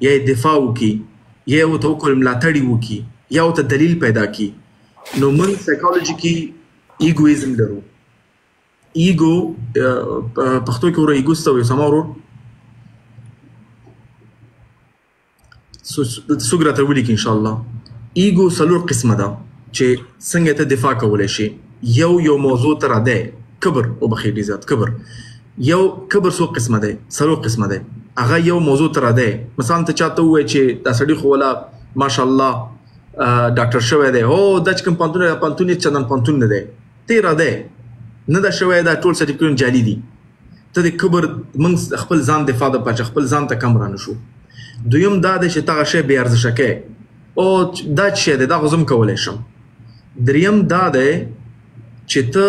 یا یې دفاع وکړي، یا یې ورته وکړي ملاتړ یې وکړي، یا ورته دلیل پیدا کړي، نو موږ سایکولوژي کې ایګویزم لرو. ایګو پښتو کې ورو ایګو څه ته وایي سما ورور؟ څوک راته ولیکي انشاءالله. ایګو څلور قسمه ده چې څنګه ته دفاع کولی شي. یو یو موضوع ته راځي کبر، وبخښئ ډېر زیات کبر. یو کبر څو قسمه دی؟ څلور قسمه دی. هغه یو موضوع ته راځي، مثلا ته چاته ووایې چې دا سړی خو ولا ماشاءالله ډاکټر شوی دی، او دا چې کوم پوهنتون دی پوهنتون یې چندان پوهنتون نه دی، ته یې راځي نه ده شوی، دا ټول سرټیفیکټونه جعلي دي. ته د کبر موږ خپل ځان دفاع دپاره چې خپل ځان ته کم رانه شو. دویم دا دی چې ته هغه شی بې ارزشه کوې، او دا څه شی دی، دا خو زه هم کولی شم. دریم دا دی چې ته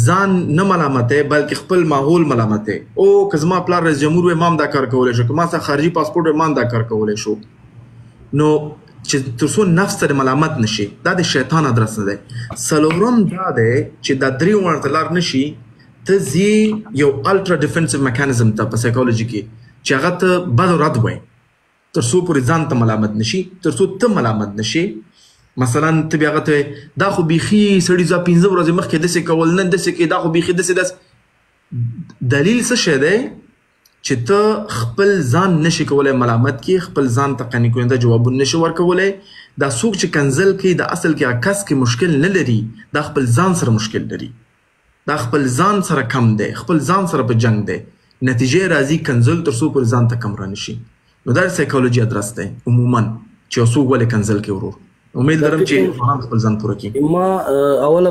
ځان نه ملامتې بلکې خپل ماحول ملامتې. او که زما پلار رئیس جمهور وی ما هم دا کار کولی شو، که ما سره خارجي پاسپورټ وی ما هم دا کار کولی شو. نو چې تر څو نفس ته ملامت نشي، دا د شیطان ادرس نه دی. څلورم دا دی چې دا درې واړه ته لار نشي، ته ځې یو الټرا ډیفنسیو میکانیزم ته په سایکولوژي کې چې هغه ته بد رد وایي، تر څو پورې ځان ته ملامت نشي، تر څو ته ملامت نشي. مثلا ته بیا هغه ته دا خو بیخي سړي ځا 5 ورځې مخکې داسې کول، نن داسې کوي، دا خو بیخي داسې داسې. دلیل څه شی دی؟ چې ته خپل ځان نشي کولی ملامت کې، خپل ځان ته قانع کننده جوابونه نشي ورکولی. دا څوک چې کنځل کوي دا اصل کې هغه کس کې مشکل نه لري، دا خپل ځان سره مشکل لري، دا خپل ځان سره کم دی، خپل ځان سره په جنګ دی. نتیجه راځي کنځل تر څو پورې ځان ته کم رانشي. نو دا سایکولوژي ادرس دی عموما چې یو څوک ولې کنځل کوي ورور. امید لرم چې ځوانان خپل ځان پوره کړي. ما اوله